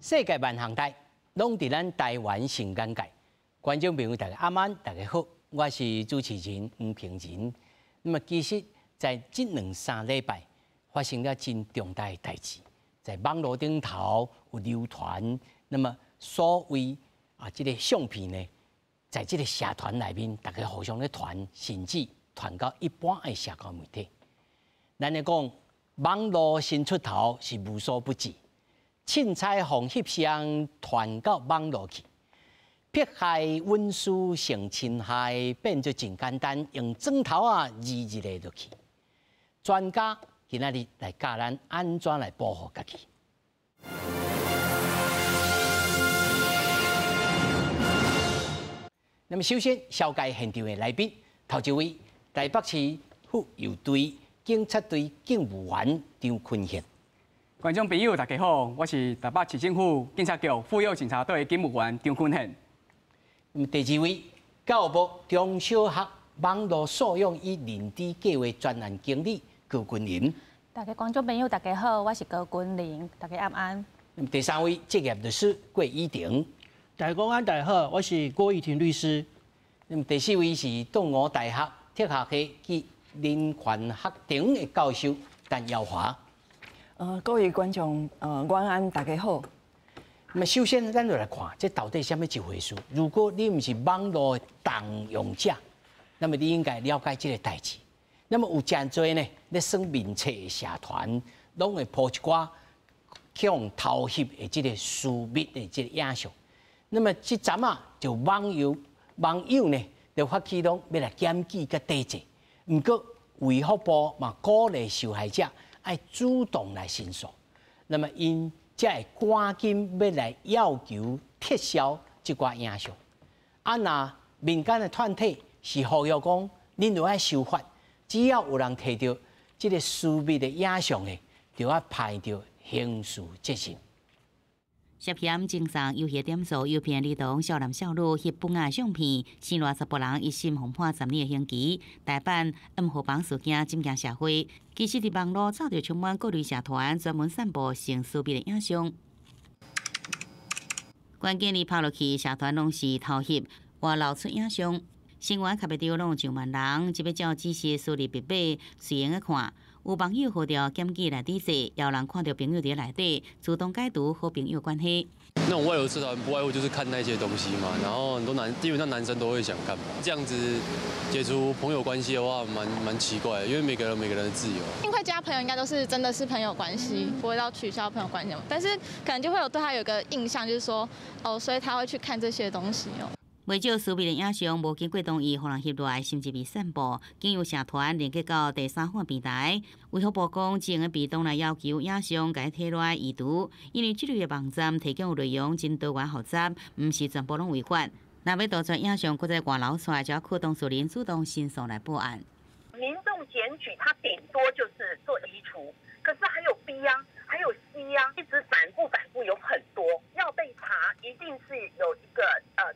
世界萬項代，攏佇咱台灣新眼界。觀眾朋友大家晚安，大家好，我是主持人黃平仁。那麼其實，在這兩三禮拜發生了真重大的代誌，在網路頂頭有流傳，那麼所謂啊，這个相片呢，在這个社團內面，大家互相咧傳，甚至傳到一般的社交媒體。咱來講，網路新出頭是無所不至。凊彩予翕相傳到網路去，迫害隱私性侵害變做真簡單，用指頭仔指一下落去。專家今仔日來教咱按怎來保護家己。那麼首先，紹介現場的來賓，頭一位台北市婦幼隊警察隊警務員張坤憲。觀眾朋友，大家好，我是台北市政府警察局婦幼警察隊警務員張坤憲。那麼第二位，教育部中小學網路素養與認知計畫專案經理高君玲。大家觀眾朋友，大家好，我是高君玲，大家晚安。那麼第三位，職業律師郭以婷。大家安，大家好，我是郭以婷律師。那麼第四位是東吳大學哲學系暨人權學程的教授陳耀華。各位觀眾，晚安，大家好。那麼首先，咱就來看，這到底啥物一回事？如果你毋是網路的動用者，那麼你應該了解這个代誌。那麼有誠濟呢，咧耍面冊的社團，攏會鋪一寡去予偷翕的這个私密的這个影像。那麼這陣仔就網友網友呢，就發起講欲來檢舉佮抵制。毋過衛福部嘛鼓勵受害者愛主動來申訴，那麼𪜶才會趕緊欲來要求撤銷這寡影像。啊，若民間的團體是呼籲講，恁著愛修法，只要有人提著這个私密的影像的，就愛判著刑事責任。涉嫌贈送遊戲點數誘騙兒童、少男少女翕本仔相片，生偌十八人一審予判10年的刑期。大阪毋和房事件震驚社會，其實佇網路早就充滿各類社團，專門散布性私密的影像。關鍵你拍落去，社團攏是偷翕或流出影像，成員較袂著攏有上萬人，這欲照指示輸入密碼，隨用咧看。有網友呼著檢舉來抵制，也有人看著朋友佇內底，主動解除好朋友關係。那種外流社團不外乎就是看那些東西嘛，然後很多男，基本上男生都會想看嘛。這樣子解除朋友關係的話，蠻奇怪的，因為每個人每個人的自由。因為加朋友應該都是真的是朋友關係，不會到取消朋友關係，但是可能就會有對他有個印象，就是說，哦，所以他會去看這些東西哦。袂少私密的影像無經過同意，予人翕落來，甚至被散布，經由社團連結到第三方平台。衛福部講，只會被動來要求影像共提落來移除，因為這類的網站提供的內容真多元複雜，毋是全部攏違法。若欲杜絕影像閣再外流出來，就要靠當事人主動申訴來報案。民眾檢舉，他頂多就是做移除，可是還有 B 啊，還有 C 啊，一直反覆反覆有很多要被查，一定是有一個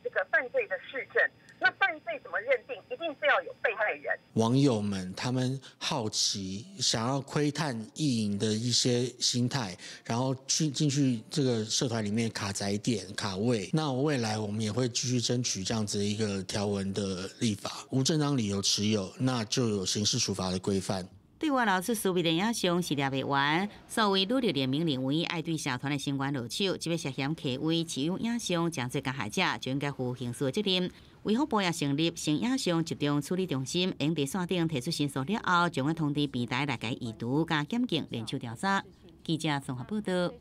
這個犯罪的事證。那犯罪怎麼認定？一定是要有被害人。網友們他們好奇，想要窺探意淫的一些心態，然後去進去這個社團裡面卡載點卡位。那未來我們也會繼續爭取這樣子一個條文的立法，無正當理由持有，那就有刑事處罰的規範。對外流出私密的影像是掠袂完，數位女力聯盟認為，愛對社團的成員落手，這欲涉嫌客位持有影像，成做加害者，就應該負刑事責任。衛福部也成立性影像集中處理中心，會佇線頂提出申訴了後，將會通知平台來共移除佮檢警聯手調查。記者綜合報道。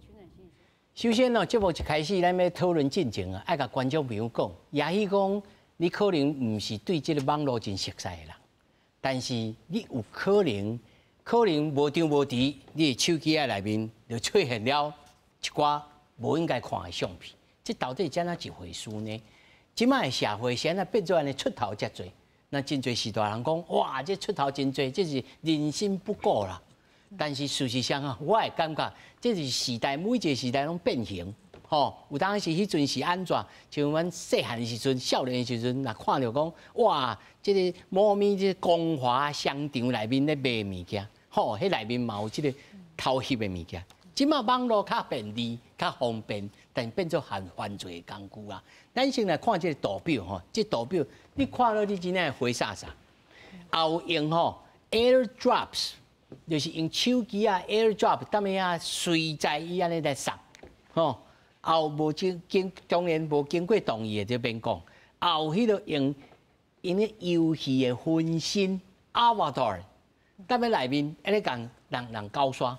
首先呢，節目一開始，咱欲討論進前啊，愛共觀眾朋友講，也許講你可能毋是對這个網路真熟悉的人，但是你有可能。可能無張無遲，你的手機仔內面就出現了一寡無應該看的相片，這到底是按怎一回事呢？這擺的社會是按怎變做按呢出頭遮濟？那真濟序大人講，哇，這出頭真濟，這是人心不古啦。但是事實上啊，我會感覺這是時代，每一個時代攏變形。吼，有當時彼陣是按怎？像阮細漢的時陣、少年的時陣，若看著講，哇，這个某物這個光華商場內面咧賣物件，吼，彼內面嘛有這个偷翕的物件。這擺網路較便利、較方便，但變做犯犯罪的工具啊。咱先來看這個圖表吼，這圖表你看了你真正會花灑灑。後用吼 AirDrops，就是用手機啊 AirDrop，踮遐隨在伊按呢來送，吼。後無經經當然無經過同意的就免講。後彼個用𪜶咧遊戲的分身 Avatar，踮咧內面按呢共人人交刷，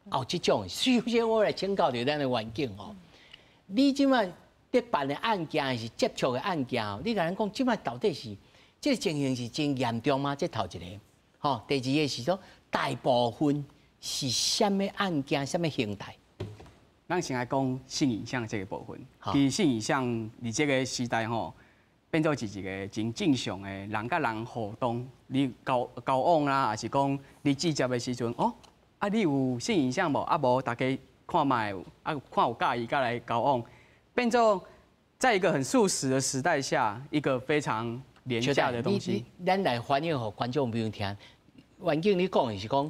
哦，這種首先我來請教著咱的環境吼，你這擺咧辦的案件還是接觸的案件吼，你共咱講這擺到底是這個情形是真嚴重嗎？這頭一個，吼，第二個是說大部分是啥物案件，啥物形態？咱先來講性影像這個部分。其實性影像佇這個時代吼，變做是一個真正常的人佮人互動，你交交往啦，抑是講你接觸的時陣，哦，啊你有性影像無？啊無，大家看覓，啊看有佮意才來交往，變做在一個很速食的時代下，一個非常廉價的東西。咱來翻譯予觀眾朋友聽，環境你講的是講，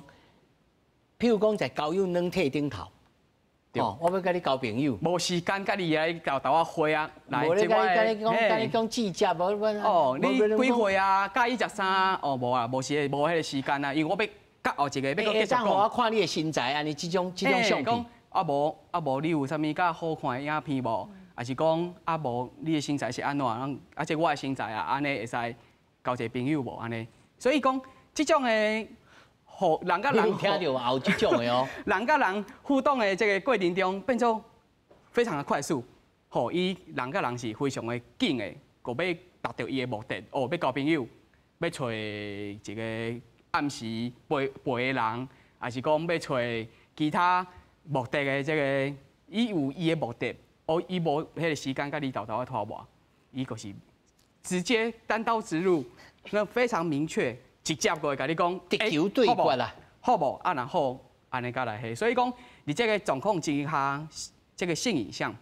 譬如講在交友軟體頂頭。哦，我欲佮你交朋友，無時間佮你來𠢕豆仔花啊，來，無咧，佮你講，佮你講直接，無哦，你幾歲啊？佮意食啥？哦，無啊，無時無彼個時間啊，因為我欲佮後一個欲閣繼續講。我看你的身材，按呢這種這種相片。啊無啊無，你有啥物較好看的影片無？抑是講啊無，你的身材是按怎？啊這我的身材啊，按呢會使交一個朋友無？按呢，所以講這種的。予人佮人聽著有這種的哦，人佮人互動的這個過程中，變做非常的快速。予伊人佮人是非常的緊的，閣欲達到伊的目的。哦，欲交朋友，欲揣一個暗時陪陪的人，抑是講欲揣其他目的的這個，伊有伊的目的，哦，伊無彼個時間佮你沓沓仔拖磨，伊就是直接單刀直入，那非常明確。直接過來共你講，直球對決啦，好無？啊，若好，按呢才來彼。所以講，佇這個狀況之下，這個性影像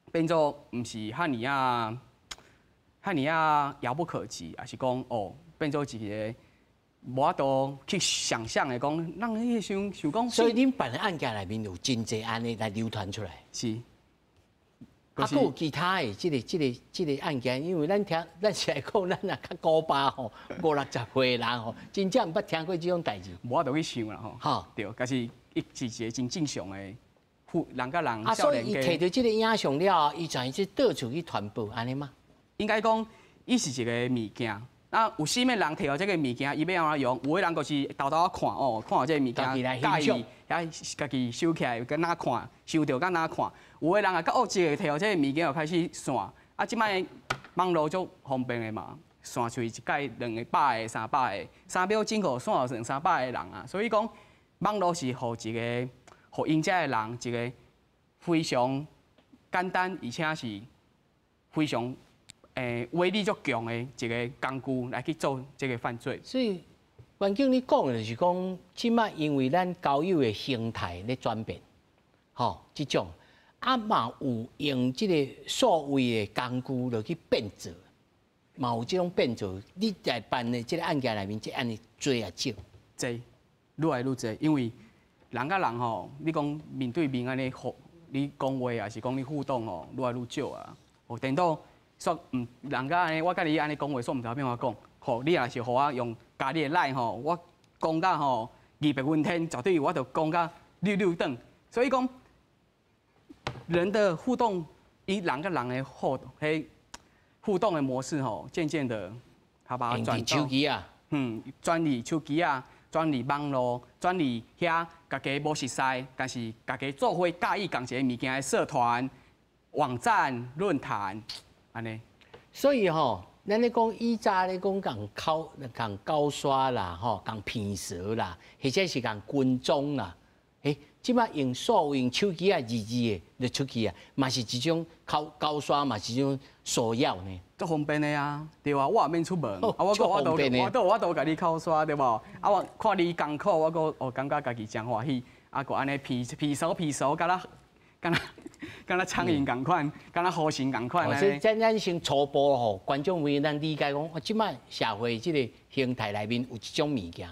變做毋是遐爾仔，遐爾仔遙不可及，抑是講哦，變做一個無法度去想象的講，咱彼個想想講。所以恁辦的案件內面有真濟按呢來流傳出來。是。啊，閣有其他的這個、這個、這個案件，因為咱聽，咱是來講，咱若較古巴吼，五六十歲的人吼，真正毋捌聽過這種代誌。無法度去想啦吼。吼，對，但是伊是一個真正常的，人佮人。啊，所以伊摕著這個影像了後，伊就去到處去傳播，按呢嗎？應該講，伊是一個物件。啊，有啥物人摕著這個物件，伊欲按怎用？有的人就是沓沓仔看哦，看著這個物件，佮意，遐家己收起來，敢若看，收著敢若看。有的人啊，較惡質的，摕著這個物件就開始散。啊，這擺網路足方便的嘛，散出去一擺、兩个、百个、三百个，3秒鐘就散兩三百个人啊。所以講，網路是予一個，予𪜶遮的人一個非常簡單，而且是非常威力足強的一個工具來去做這個犯罪。所以，環境你講的就是講，這擺因為咱交友的形態咧轉變，吼，這種啊嘛有用這個數位的工具落去變做，嘛有這種變做。你在辦的這個案件內面，這按呢濟抑少？濟，愈來愈濟，因為人佮人吼，你講面對面按呢互，你講話抑是講你互動吼，愈來愈少啊。哦，顛倒煞毋人佮按呢，我佮你按呢講話，煞毋知欲按怎講。吼，你若是予我用加你的 LINE 吼，我講甲吼義薄雲天，絕對我就講甲溜溜轉。所以講，人的互動，伊人佮人的互彼互動的模式吼，漸漸的，他把它轉手機啊，轉去手機啊，轉去網路，轉去遐家己無熟似，但是家己做伙佮意仝一个物件的社團、網站、論壇，按呢。所以吼，咱咧講以早咧講共口共交刷啦，吼，共騙蛇啦，或者是共跟蹤啦，欸，這擺用數用手機啊，字字的就出去啊，嘛是一種口交刷，嘛是一種騷擾呢。足方便的啊，對啊，我也免出門，啊，我閣我都我都我都共你口刷對無？啊，我看你艱苦，我閣哦感覺家己真歡喜，啊，閣按呢騙騙嫂騙嫂，敢若敢若敢若蒼蠅仝款，敢若猴神仝款。所以咱咱先初步吼，觀眾朋友咱理解講，這擺社會這個形態內面有這種物件。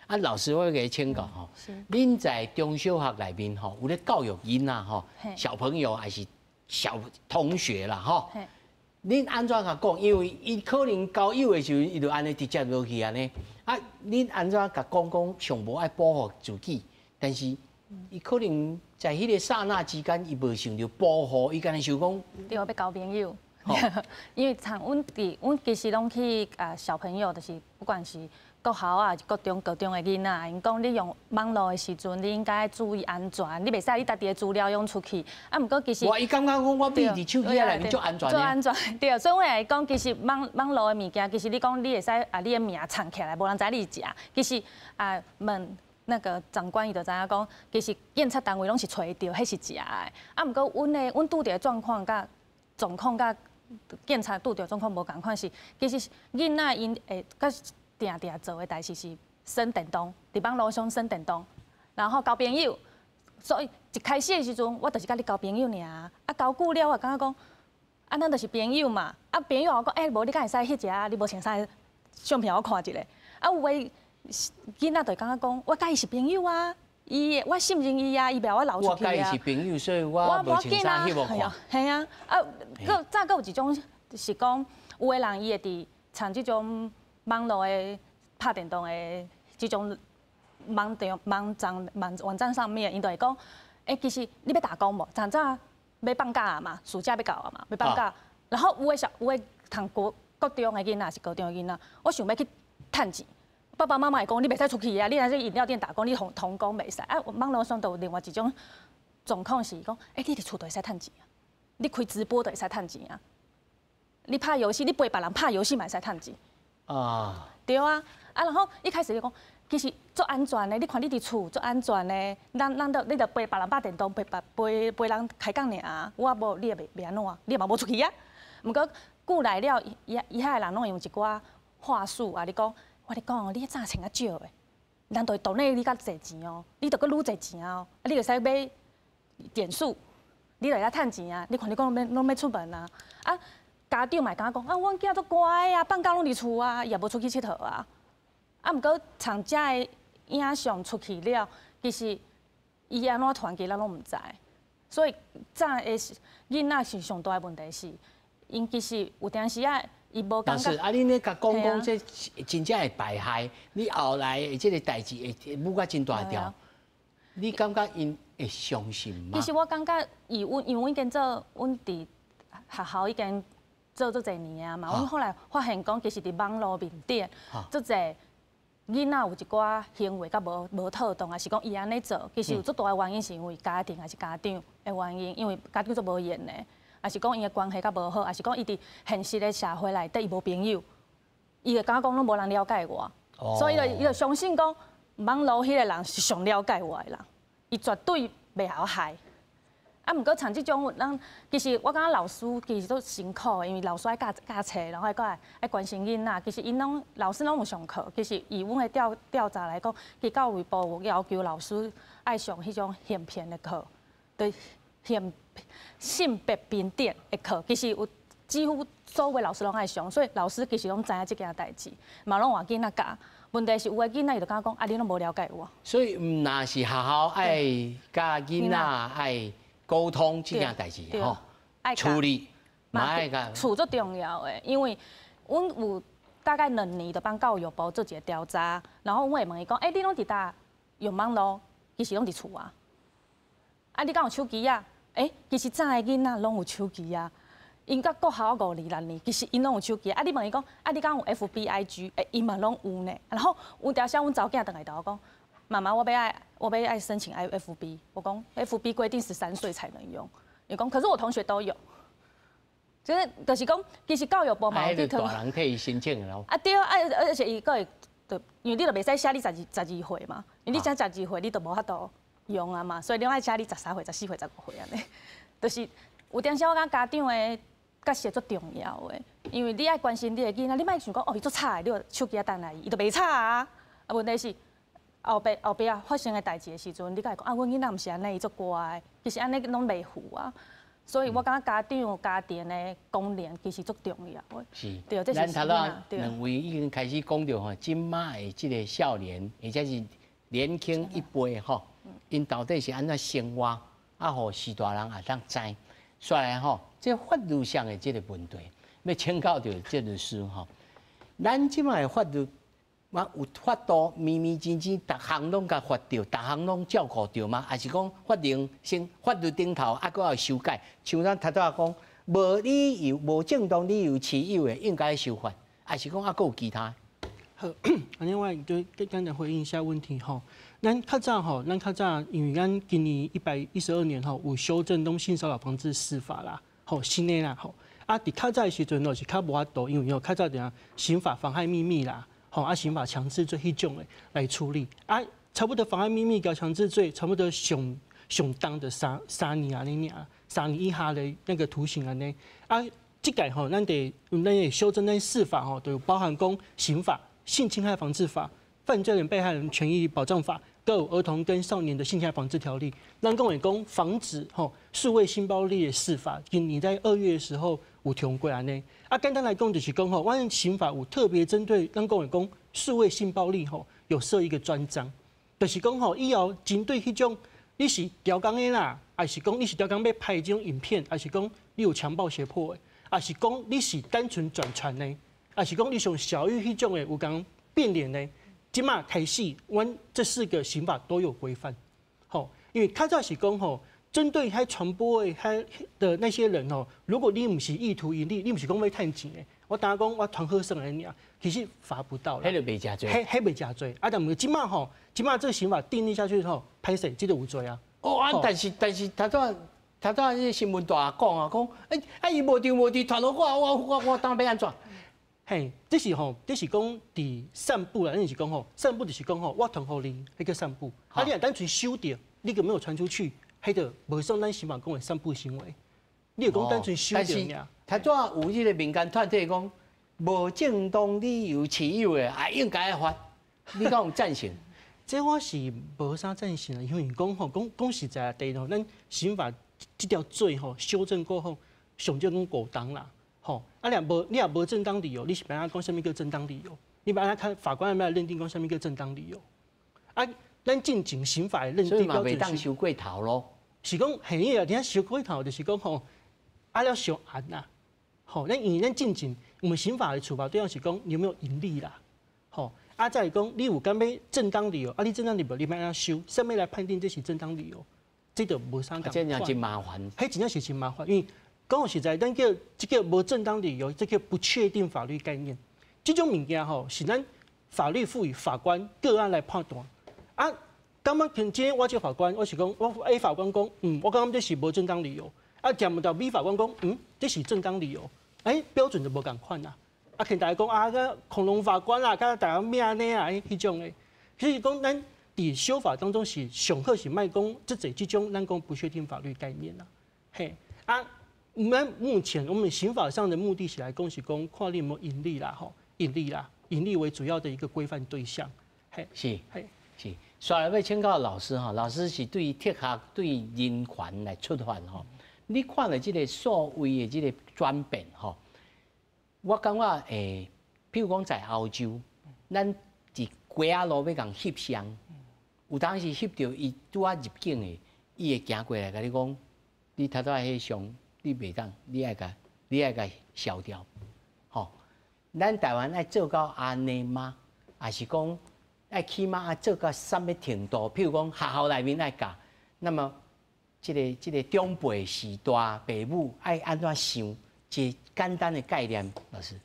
啊，老師我欲共你請教吼，恁在中小學內面吼，有咧教育囡仔吼，小朋友抑是小同學啦，吼。恁按怎共講？因為伊可能交友的時陣，伊就按呢直接落去按呢。啊，恁按怎共講講上無愛保護自己？但是伊可能在彼個剎那之間，伊無想著保護，伊敢若想講。對，欲交朋友。因為像阮佇阮其實攏去啊，小朋友就是不管是國校啊，國中、高中的囡仔，𪜶講你用網路的時陣，你應該注意安全，你袂使你家己的資料用出去。啊，毋過其實我伊感覺講我秘佇手機內面足安全。足安全，對。所以阮會講，其實網路的物件，其實你講你會使啊，你的名藏起來，無人知你是誰。其實啊，問那個長官伊就知影講，其實警察單位攏是揣著，彼是食的。啊，毋過阮的阮拄著的狀況佮狀況佮警察拄著狀況無仝款是，其實囡仔𪜶會較定定做的代誌是耍電動，佇網路上耍電動，然後交朋友。所以一開始的時陣，我就是佮你交朋友爾，啊交久了，我感覺講，啊咱就是朋友嘛。啊朋友我講，欸無你敢會使翕一下你無穿衫的相片我看一下。啊有的囡仔就會感覺講，我佮伊是朋友啊，伊我信任伊啊，伊袂予我流出去啊。我佮伊是朋友，所以我無穿衫翕予看。嘿啊，啊，閣再閣有一種是講，有的人伊會佇像這種網路的拍電動的這種網站、網站、網網站上面，𪜶就會講，欸，其實你欲打工無？像這欲放假啊嘛，暑假欲到啊嘛，欲放假。然後有的小有的讀國國中的囡仔是高中的囡仔，我想欲去趁錢。爸爸媽媽會講，你袂使出去啊！你若去飲料店打工，你童童工袂使。啊，網路上就有另外一種狀況是講，欸，你佇厝就會使趁錢啊！你開直播就會使趁錢啊！你拍遊戲，你陪別人拍遊戲嘛會使趁錢。啊。對啊，啊，然後一開始就講，其實足安全的，你看你佇厝足安全的，咱咱都你著陪別人拍電動，陪別陪陪人開講爾，我無你也袂袂按怎，你嘛無出去啊。毋過久來了，伊伊遐的人攏用一寡話術啊，你講。我咧講，你彼早穿較少的，人就會 donate 你較濟錢哦，你就閣愈濟錢哦，啊，你會使買點數，你就會使趁錢啊。你看你講攏欲出門啊，啊，家長嘛會感覺講，啊，阮囝足乖啊，放假攏佇厝啊，伊也無出去𨑨迌啊。啊，毋過從遮的影像出去了，其實伊按怎傳去，咱攏毋知。所以早的囡仔是上大的問題是，𪜶其實有當時啊。但是啊，恁咧共講講這真正會敗害，你後來的這個代誌會舞甲真大條，你感覺𪜶會相信嗎？其實我感覺，以阮因為阮已經做，阮佇學校已經做足濟年啊嘛，阮後來發現講，其實佇網路面頂，足濟囡仔有一寡行為較無無妥當，還是講伊按呢做，其實有足大的原因是因為家庭還是家長的原因，因為家長足無閒的。還是講𪜶的關係較無好，還是講伊佇現實的社會內底伊無朋友，伊會感覺講攏無人了解我，所以伊就相信講網路彼個人是上了解我的人，伊絕對袂予我害。啊，毋過像這種咱其實我感覺老師其實足辛苦的，因為老師愛教教冊，然後閣愛愛關心囡仔。其實𪜶攏老師攏有上課，其實以阮的調調查來講，其實教育部有要求老師愛上彼種性平的課，對性性別平等的課，其實有幾乎所有老師攏愛上，所以老師其實攏知影這件代誌，嘛攏予囡仔教。問題是有的囡仔伊就感覺講，啊，你攏無了解我。所以毋若是學校愛佮囡仔愛溝通這件代誌吼，處理嘛愛共。厝足重要的，因為阮有大概兩年就幫教育部做一個調查，然後阮會問伊講，欸，你攏佇佗用網路，其實攏佇厝啊？啊，你敢有手機啊？欸，其實早的囡仔攏有手機啊，𪜶到國校五年六年，其實𪜶攏有手機。啊，你問伊講，啊，你敢有 F B I G？欸，𪜶嘛攏有呢。然後有當時阮查某囝轉來共我講，媽媽，我欲愛，我欲愛申請 I F B。我講 F B 規定13歲才能用。伊講，可是我同學都有。就是就是講，其實教育部嘛有去大人替伊申請咯。啊對啊，而且伊閣會，因為你就袂使寫你十二歲嘛，因為你寫十二歲，你就無法度用啊嘛，所以你愛寫你13歲、14歲、15歲按呢。就是有當時我感覺家長的角色足重要的，因為你愛關心你的囡仔，你莫想講哦，伊足吵的，你就手機仔擲來伊，伊就袂吵啊。啊，問題是後壁後壁發生的代誌的時陣，你才會講啊，阮囡仔毋是按呢，伊足乖，其實按呢攏袂赴啊。所以我感覺家長家庭的功能其實足重要的。是，對，咱頭拄兩位已經開始講著吼，這馬的這個少年，或者是年輕一輩吼，𪜶到底是按怎生活，啊，予序大人會當知。煞來吼，這法律上的這個問題，欲請教著這律師吼。咱這擺的法律，嘛有法度明明真真，逐項攏共罰著，逐項攏照顧著嗎？抑是講法令先法律頂頭猶閣愛修改？像咱頭拄仔講，無理由、無正當理由持有的，應該修法，抑是講猶閣有其他？好，另外就簡單回應一下問題吼。咱較早吼，咱較早因為咱今年112年吼有修正攏性騷擾防治釋法啦，吼新的啦吼。啊，佇較早的時陣吼是較無法度，因為吼較早佇刑法妨害秘密啦，吼啊刑法強制罪彼種的來處理。啊，差不多妨害秘密佮強制罪，差不多上上重的三年按呢爾，三年以下的那個徒刑按呢。啊，這屆吼，咱得修正咱釋法吼，就包含講刑法、性侵害防治法、犯罪人被害人權益保障法、閣有兒童跟少年的性侵害防治條例，咱講會講防止吼數位性暴力的釋法，今年在2月的時候有通過按呢。啊，簡單來講就是講吼，阮刑法有特別針對咱講會講數位性暴力吼，有設一個專章，就是講吼以後針對彼種你是刁工的啦，抑是講你是刁工欲拍這種影片，抑是講你有強暴脅迫的，抑是講你是單純轉傳的，抑是講你像小玉彼種的有共變臉的。這馬開始，阮這四個刑法都有規範，吼，因為較早是講吼，針對彼傳播的彼的那些人哦，如果你毋是意圖盈利，你毋是講欲趁錢的，我當講我傳好耍按呢爾，其實罰不到啦。彼就袂誠濟。彼彼袂誠濟，啊，但毋過這馬吼，這馬這個刑法訂立下去後，歹勢，這個有罪啊。哦啊，但是頭拄仔這個新聞大講啊，講，欸啊伊無張無佇傳予我，我當欲按怎？嘿，這是吼，這是講佇散布啦，咱是講吼，散布就是講吼，我傳予你，彼個散布，啊，你若單純收著，你閣沒有傳出去，彼個無算咱刑法講的散布行為。你若講單純收著爾。頭拄仔有這個民間團體講，無正當理由持有的，啊應該罰，你敢有贊成？這我是無啥贊成啊，因為講吼，講講實在，第一吼，咱刑法這條罪吼修正過後，上少講5冬啦。吼，啊，你若無正當理由，你是欲按怎講啥物叫正當理由？你欲按怎看法官欲按怎認定講啥物叫正當理由？啊，咱進前刑法的認定標準是，當傷過頭囉。是講嘿啊，聽傷過頭就是講吼，啊了傷硬啦。吼，咱因為咱進前我們刑法的處罰對象是講你有沒有盈利啦，吼，啊再來講你有敢欲正當理由，啊你正當理由你欲按怎修，啥物來判定這是正當理由？這就無啥仝。這樣真麻煩。彼真正是真麻煩，因為講實在，咱叫這個無正當理由，這個不確定法律概念，這種物件吼是咱法律賦予法官個案來判斷。啊，感覺今天我這個法官，我是講我 A 法官講，嗯，我感覺這是無正當理由。啊，講毋著 B 法官講，嗯，這是正當理由。欸，標準就無仝款啦。啊，可能大家講啊，個恐龍法官啦，佮大家咩按呢啊，彼種的。其實講咱佇修法當中是上好是莫講這濟這種咱講不確定法律概念啦。嘿，啊。咱目前我們刑法上的目的是來講是講看你有沒有盈利啦，吼，盈利啦，盈利為主要的一個規範對象。嘿，是，嘿，是。煞來欲請教老師哈，老師是對哲學、對人權來出發吼。你看著這個數位的這個轉變吼，我感覺欸，譬如講在歐洲，咱佇街仔路欲共翕相，有當時翕著伊拄仔入境的，伊會行過來共你講，你頭拄仔彼相。你袂當，你愛共消掉，吼。咱台灣愛做到按呢嗎？抑是講愛起碼愛做到啥物程度？譬如講學校內面愛教，那麼這個長輩序大爸母愛按怎想？一個簡單的概念，老師。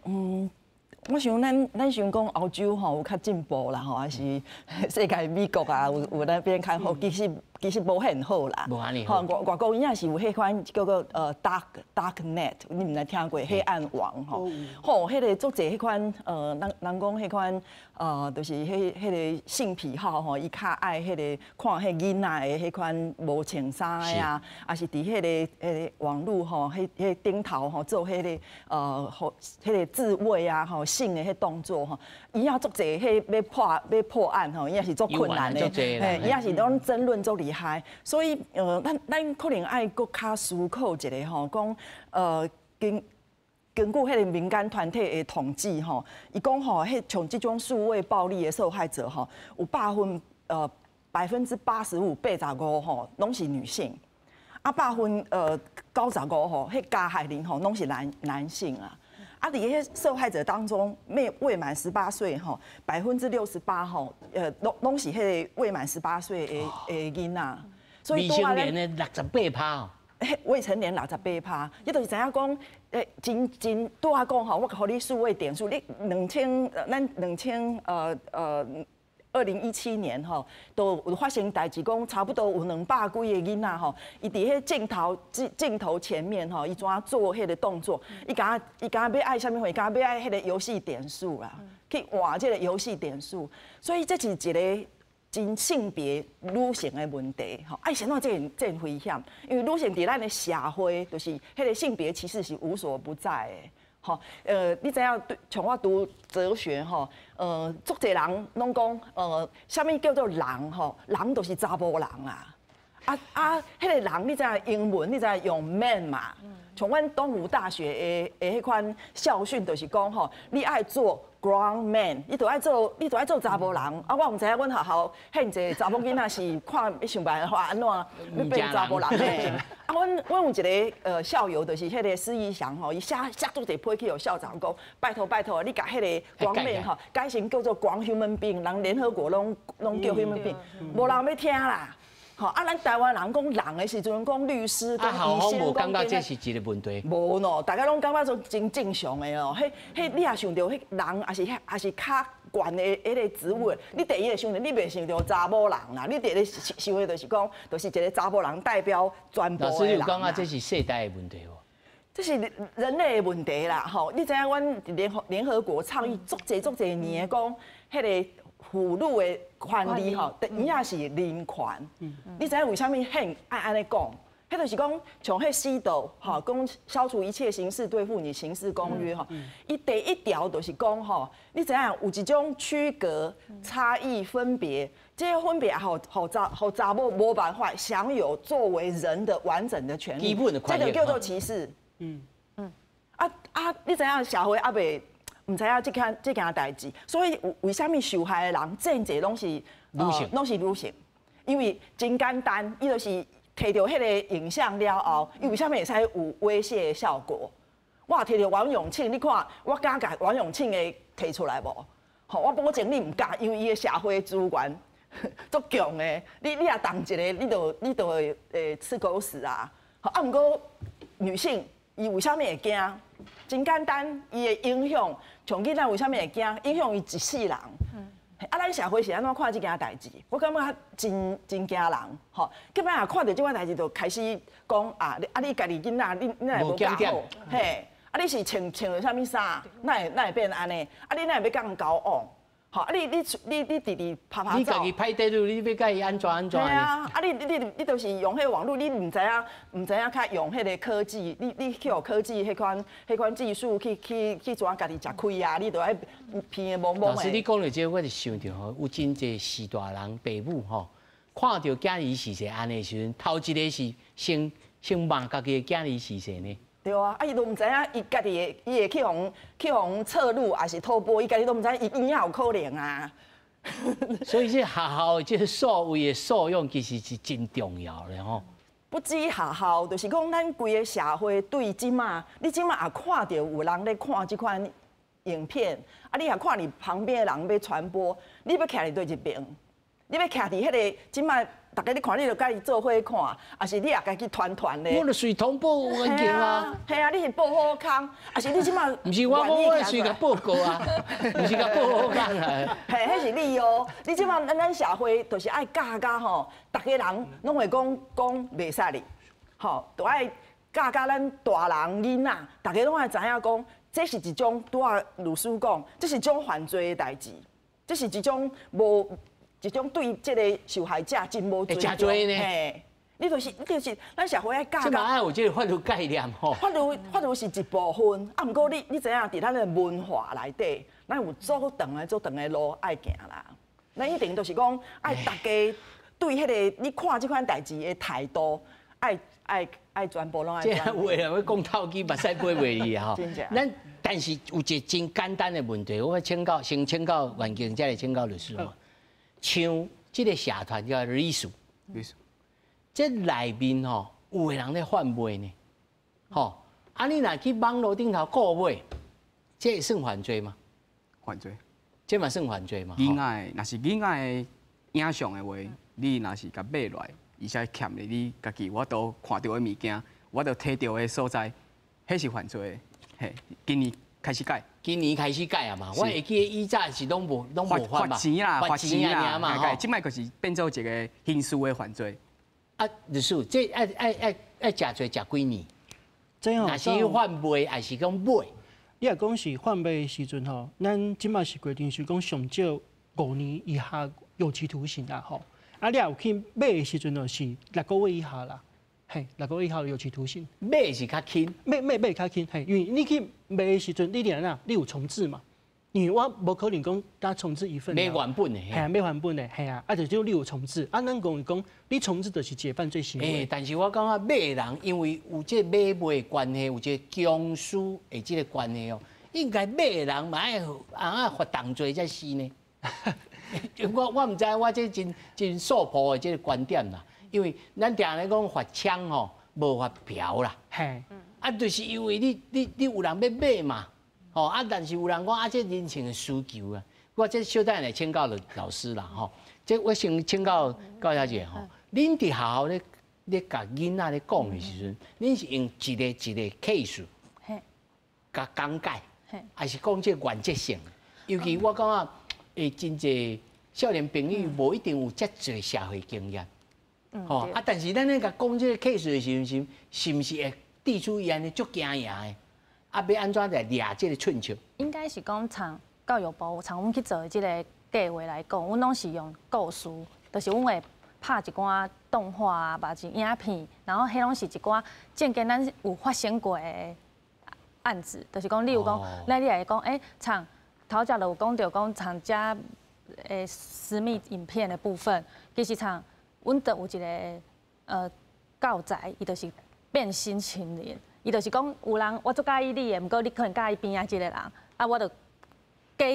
嗯，我想咱想講歐洲吼有較進步啦吼，抑是世界美國啊有那邊較好，其實無遐好啦。無按呢吼，外國伊也是有彼款叫做dark net，你毋知聽過黑暗網吼？吼，彼個足濟彼款人講彼款就是彼個性癖好吼，伊較愛彼個看彼囡仔的彼款無穿衫的啊，抑是佇彼個網路吼，彼頂頭吼做彼個吼彼個自慰啊吼性的彼動作吼，伊也足濟彼欲破案吼，伊也是足困難的，嘿，伊也是攏爭論足厲害，所以咱可能愛閣較思考一下吼，講根據彼個民間團體的統計吼，伊講吼，彼像這種數位暴力的受害者吼，有85%吼攏是女性。啊，95%吼，彼加害人吼，攏是男性啊。啊，佇彼受害者當中，未滿十八歲吼，68%吼，攏是彼个未滿十八歲的囡仔。所以未成年的68%。未成年68%，伊就是知影講，真真拄仔講吼，我予你數位點數，你兩千，咱兩千2017年吼，都有發生代誌，講差不多有200幾个囡仔吼，伊佇彼鏡頭前面吼，伊怎做彼个動作？伊敢若欲愛啥物貨？伊敢若欲愛彼個遊戲點數啦，去換這个遊戲點數。所以這是一個真性別女性的問題，吼，啊，是按怎這麼危險？因為女性佇咱的社會，就是彼个性別歧視是無所不在的。吼，你知影，對，像我讀哲學吼，足濟人攏講，啥物叫做人吼？人就是查埔人啦。啊啊，彼个人你知影英文，你知影用 man 嘛？像阮東吳大學的彼款校訓，就是講吼，你愛做 grown man，你著愛做查埔人。啊，我毋知影阮學校遐濟查某囡仔是看欲想辦法按怎欲變查埔人嘿。啊，阮有一个校友，就是彼個施逸翔吼，伊寫足濟批去予校長講，拜託拜託，你共彼个 grown man 吼改成叫做 grown human being，人聯合國攏叫 human being，無人欲聽啦。吼啊！咱台灣人講人的時陣，講律師、講醫生，無感覺這是一個問題。無喏，大家攏感覺做真正常的哦。彼彼你也想著，彼人也是較懸的彼个職務，你第一個想著，你袂想著查某人啦。你第一个想的就是講，就是一個查某人代表全部的人。老師有感覺這是世代的問題無？這是人類的問題啦，吼！你知影阮聯合國倡議足濟足濟年的講，彼个婦女的權利吼，有影是人權。你知影為啥物彼愛按呢講？彼就是講，像彼 CEDAW 吼，講消除一切形式對婦女刑事公約吼，伊第一條就是講吼，你知影有一種區隔、差異、分別，這個分別予查某無辦法享有作為人的完整的權利，基本的這就叫做歧視。啊啊！你知影社會猶未毋知影這件代誌，所以為啥物受害的人真濟攏是女性，攏是女性，因為真簡單，伊就是摕著彼个影像了後，伊為啥物會使有威脅的效果？我摕著王永慶，你看我敢共王永慶的提出來無？吼，我保證你毋敢，因為伊的社會資源足強的，你若動一个，你就會吃狗屎啊！啊，毋過女性伊為啥物會驚？真簡單，伊的影響，像囡仔為啥物會驚？影響伊一世人。啊，咱社會是按怎看這件代誌？我感覺真真驚人，吼！結擺若看著這款代誌，就開始講啊，你家己囡仔，你哪會無教好？嘿，啊，你是穿著啥物衫？哪會變按呢？啊，你哪會欲佮人交往？吼！啊，你直直拍拍照。你家己歹底你欲共伊按怎按怎？對啊，啊你就是用彼个網路，你毋知影較用彼个科技，你去予科技彼款技術去怎家己食虧啊？你都愛騙的懵懵的。老師，你講著這個，我就想著吼，有真濟序大人爸母吼，看著囝兒是說按呢時陣，頭一个是先罵家己的囝兒是誰呢？對啊，啊伊都毋知影，伊家己會伊會去予側錄，抑是偷播，伊家己都毋知，伊有影有可能啊。所以這學校這數位的素養其實是真重要的吼。不止學校，就是講咱規个社會對這馬，你這馬也看著有人咧看這款影片，啊，你也看你旁邊的人欲傳播，你欲徛佇佗一爿？你欲徛佇彼个這馬？逐家你看，你就共伊做伙看，抑是你也共去傳傳咧？我就隨通報案件啊！嘿啊，你是報好康，抑是你這馬？毋是我，我隨共報告啊，毋是共報好康啊。嘿，彼是你哦。你這馬咱社會就是愛教甲吼，逐家人攏會講講袂使哩，吼，都愛教甲咱大人囡仔，逐家攏愛知影講，這是一種拄仔律師講，這是一種犯罪的代誌，這是一種無。一種對這个受害者真無尊重。呢？你就是咱社會愛教。這嘛愛有這个法律概念吼。法律是一部分，啊，毋過你知影，佇咱的文化內底，咱有足長的足長的路愛行啦。咱一定就是講，愛逐家對彼个你看這款代誌的態度，愛全部攏愛。這話啊，欲講透氣，目屎飛袂去啊！吼。咱但是有一个真簡單的問題，我欲請教，先請教袁經，再來請教律師吼。像這个社團叫理事，理事，這內面吼有的人咧贩卖呢，吼，啊你若去网路顶头购买，这会算犯罪吗？犯罪，这嘛算犯罪嘛？囡仔的，若是囡仔的影像的话，你若是共买落来，而且欠咧你家己有法度看著的物件，有法度提著的所在，彼是犯罪的。嘿，今年开始改，今年开始改啊嘛。我会记得以前是拢无拢无罚嘛，罚钱啦，罚钱啦嘛。这摆就是变做一个刑事的犯罪。啊，律师，这爱爱爱爱食罪食几年？若是贩卖，还是讲买？你若讲是贩卖的时阵吼，咱这摆是规定是讲上少5年以下有期徒刑啦吼。啊，你若有去买的时阵就是6个月以下啦。嘿，6个月以下有期徒刑。买是较轻，买较轻，嘿，因为你去买的时阵，你按怎？你有重置嘛？因为我无可能讲焦重制一份。买原本的，嘿啊，买原本的，嘿啊，啊就只有你有重置，啊，咱讲讲你重置就是一个犯罪行为。但是我感觉买人因为有这买卖关系，有这公司的这个关系哦，应该买人嘛爱爱罚重罪才是呢。我毋知，我这真真素朴的这个观点啦。因为咱定咧讲罚枪吼，无罚嫖啦。嘿，啊，就是因为你有人欲买嘛，吼啊，但是有人讲啊，这人情的需求啊，我这小等来请教老师啦，吼，这我先请教高小姐吼，恁伫学校咧咧共囡仔咧讲的时阵，恁是用一个一个 case，共讲解，还是讲这原则性？尤其我感觉，会真济少年朋友无一定有遮济社会经验。吼啊！但是咱咧共讲这个 case 的时阵，是毋是会地出伊按呢足惊吓的？啊，欲按怎来掠这个寸尺？应该是讲，从教育部从阮去做的这个计划来讲，阮拢是用故事，就是阮会拍一寡动画啊，或是影片，然后彼拢是一寡正经咱有发生过的案子，就是讲，例如讲，咱你会讲，欸，像头前就有讲著讲，像遮的私密影片的部分，其实像阮就有一个教材，伊就是变心情人，伊就是讲有人我足佮意你的，毋过你可能佮意边仔这个人，啊，我就假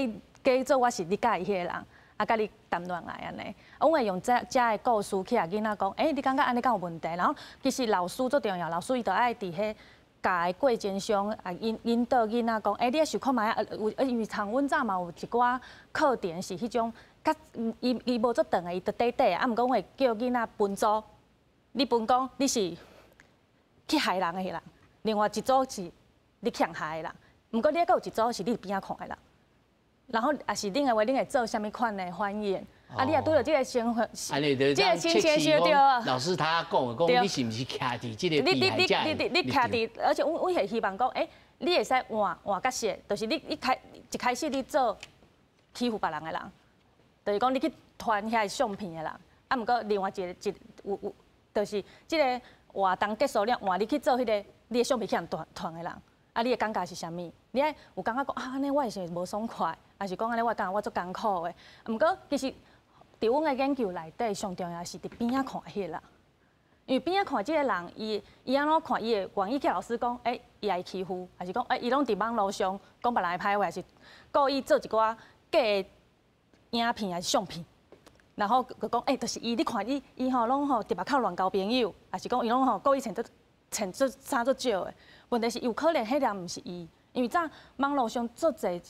假做我是你佮意彼个人，啊，佮你谈恋爱按呢。啊，阮会用遮遮的故事去共囡仔讲，欸，你感觉按呢敢有问题？然后其实老师足重要，老师伊就爱伫彼教的过程中啊引引导囡仔讲，欸，你爱想看觅啊，有因为像阮早嘛有一寡课程是彼种。较伊伊无足长的，伊就短短的，啊，毋过阮会叫囡仔分组，你分讲你是去害人的彼个人，另外一组是你去予害的人，毋过你阁有一组是你边仔看的人，然后也是恁的话，恁会做啥物款的反应？啊，你若拄著这个身份，这个情形小对啊。老师他讲讲，你是毋是徛伫这个被害者？你你你你徛伫，而且阮阮会希望讲，欸，你会使换换角色，就是你一开一开始你做欺负别人的人。就是讲你去传遐相片的人，啊，毋过另外一个一有有，就是这个活动结束了，换你去做彼个你的相片去予传传的人，啊，你的感觉是啥物？你爱有感觉讲啊，按呢我是无爽快，还是讲按呢我感觉我足艰苦的？毋过其实伫阮的研究内底，上重要是伫边仔看彼个人，因为边仔看这个人，伊伊按怎看，伊会愿意去老师讲，欸，伊爱欺负，还是讲，欸，伊拢伫网路上讲别人的歹话，还是故意做一寡假的影片还是相片，然后就讲，欸，就是伊，你看伊，伊吼拢吼伫外口乱交朋友，还是讲伊拢吼故意穿足穿足衫足少的。问题是有可能彼个毋是伊，因为早网路上足济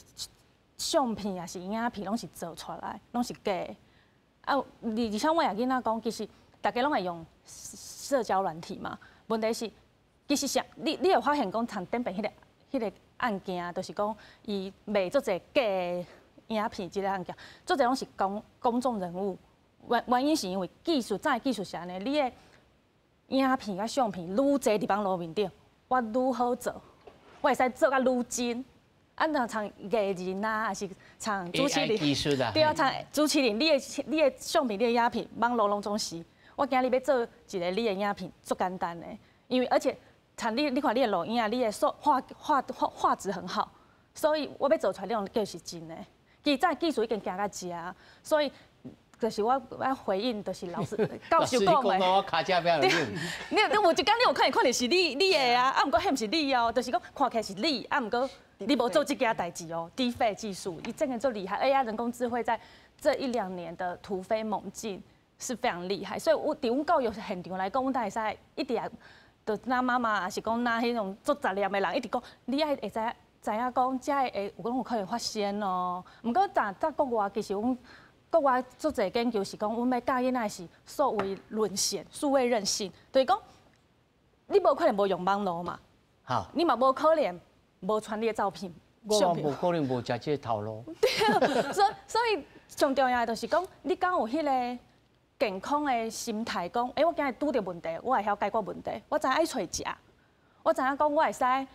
相片也是影片拢是做出来，拢是假的。啊，而且我也囡仔讲，其实大家拢会用社交软体嘛。问题是，其实啥，你你会发现讲，像顶摆彼个案件，就是讲伊卖足济假的影片，这个案件，足济拢是公公众人物。原原因是因为技术，早的技术是按呢，你的影片佮相片愈济伫网路面顶，我愈好做，我会使做甲愈真。啊，若像艺人啊，还是像主持人，对啊，像主持人，你的相片、你的影片，网路拢总是。我今日欲做一个你的影片，足简单的，因为而且像你，你看你的录影，你的画画画画质很好，所以我欲做出来，你拢叫是真的。其实早技术已经行到遮，所以就是我我回应，就是老师教授讲的。我跤车比较你你有一工你有可能看著是你你的啊，啊，毋过彼毋是你哦，就是讲看起来是你，啊，毋过你无做这件代志哦。Deepfake 技术，伊真的足厉害，AI 人工智慧在这一两年的突飞猛进，是非常厉害。所以我伫阮教育现场来讲，阮才会使一直也，就若妈妈，抑是讲若彼种足杂念的人，一直讲，你爱会知知影讲，遮会有讲有可能发生哦。毋过在在国外，其实阮国外足济研究是讲，阮欲教囡仔是所谓韧性、数位韧性，就是讲你无可能无用网路嘛，你嘛无可能无传你的照片。我无可能无食这个头路。对啊，所以上重要的就是讲，你敢有彼个健康的心态，讲，欸，我今日拄著问题，我会晓解决问题，我知影爱揣食，我知影讲我会使阿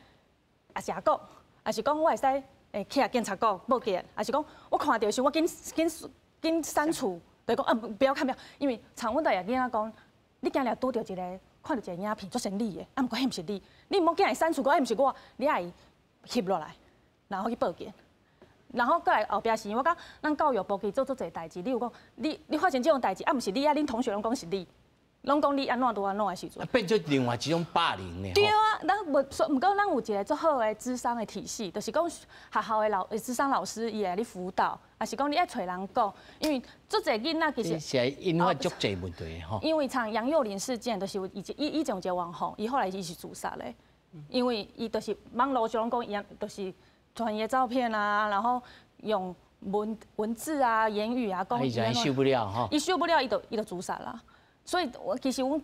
姐讲，抑是讲我会使会去共警察局报警，抑是讲我看著时我紧紧紧删除，就是讲啊不要看不要，因为像阮兜也囡仔讲，你今日拄著一个看著一个影片，足像你的，啊，毋过彼毋是你，你毋好惊伊删除讲彼毋是我，你爱翕落来，然后去报警。然后阁来后壁是，我讲咱教育部其实做足济代志，你有讲你发生这种代志，啊，毋是你啊，恁同学拢讲是你，拢讲你按怎拄按怎的时阵，变做另外一种霸凌呢。对啊，咱无说，毋过咱有一个足好的咨商的体系，就是讲学校的咨商老师伊会来辅导，抑是讲你爱揣人讲，因为足济囡仔其实是引发足济问题吼。因为像杨佑宁事件，就是有以前以以前有一个网红，伊后来伊是自杀的，因为伊就是网路上讲伊就是传伊的照片啊，然后用文字啊、言语啊讲，伊受不了吼，伊受不了，伊就自杀啦。所以我其实阮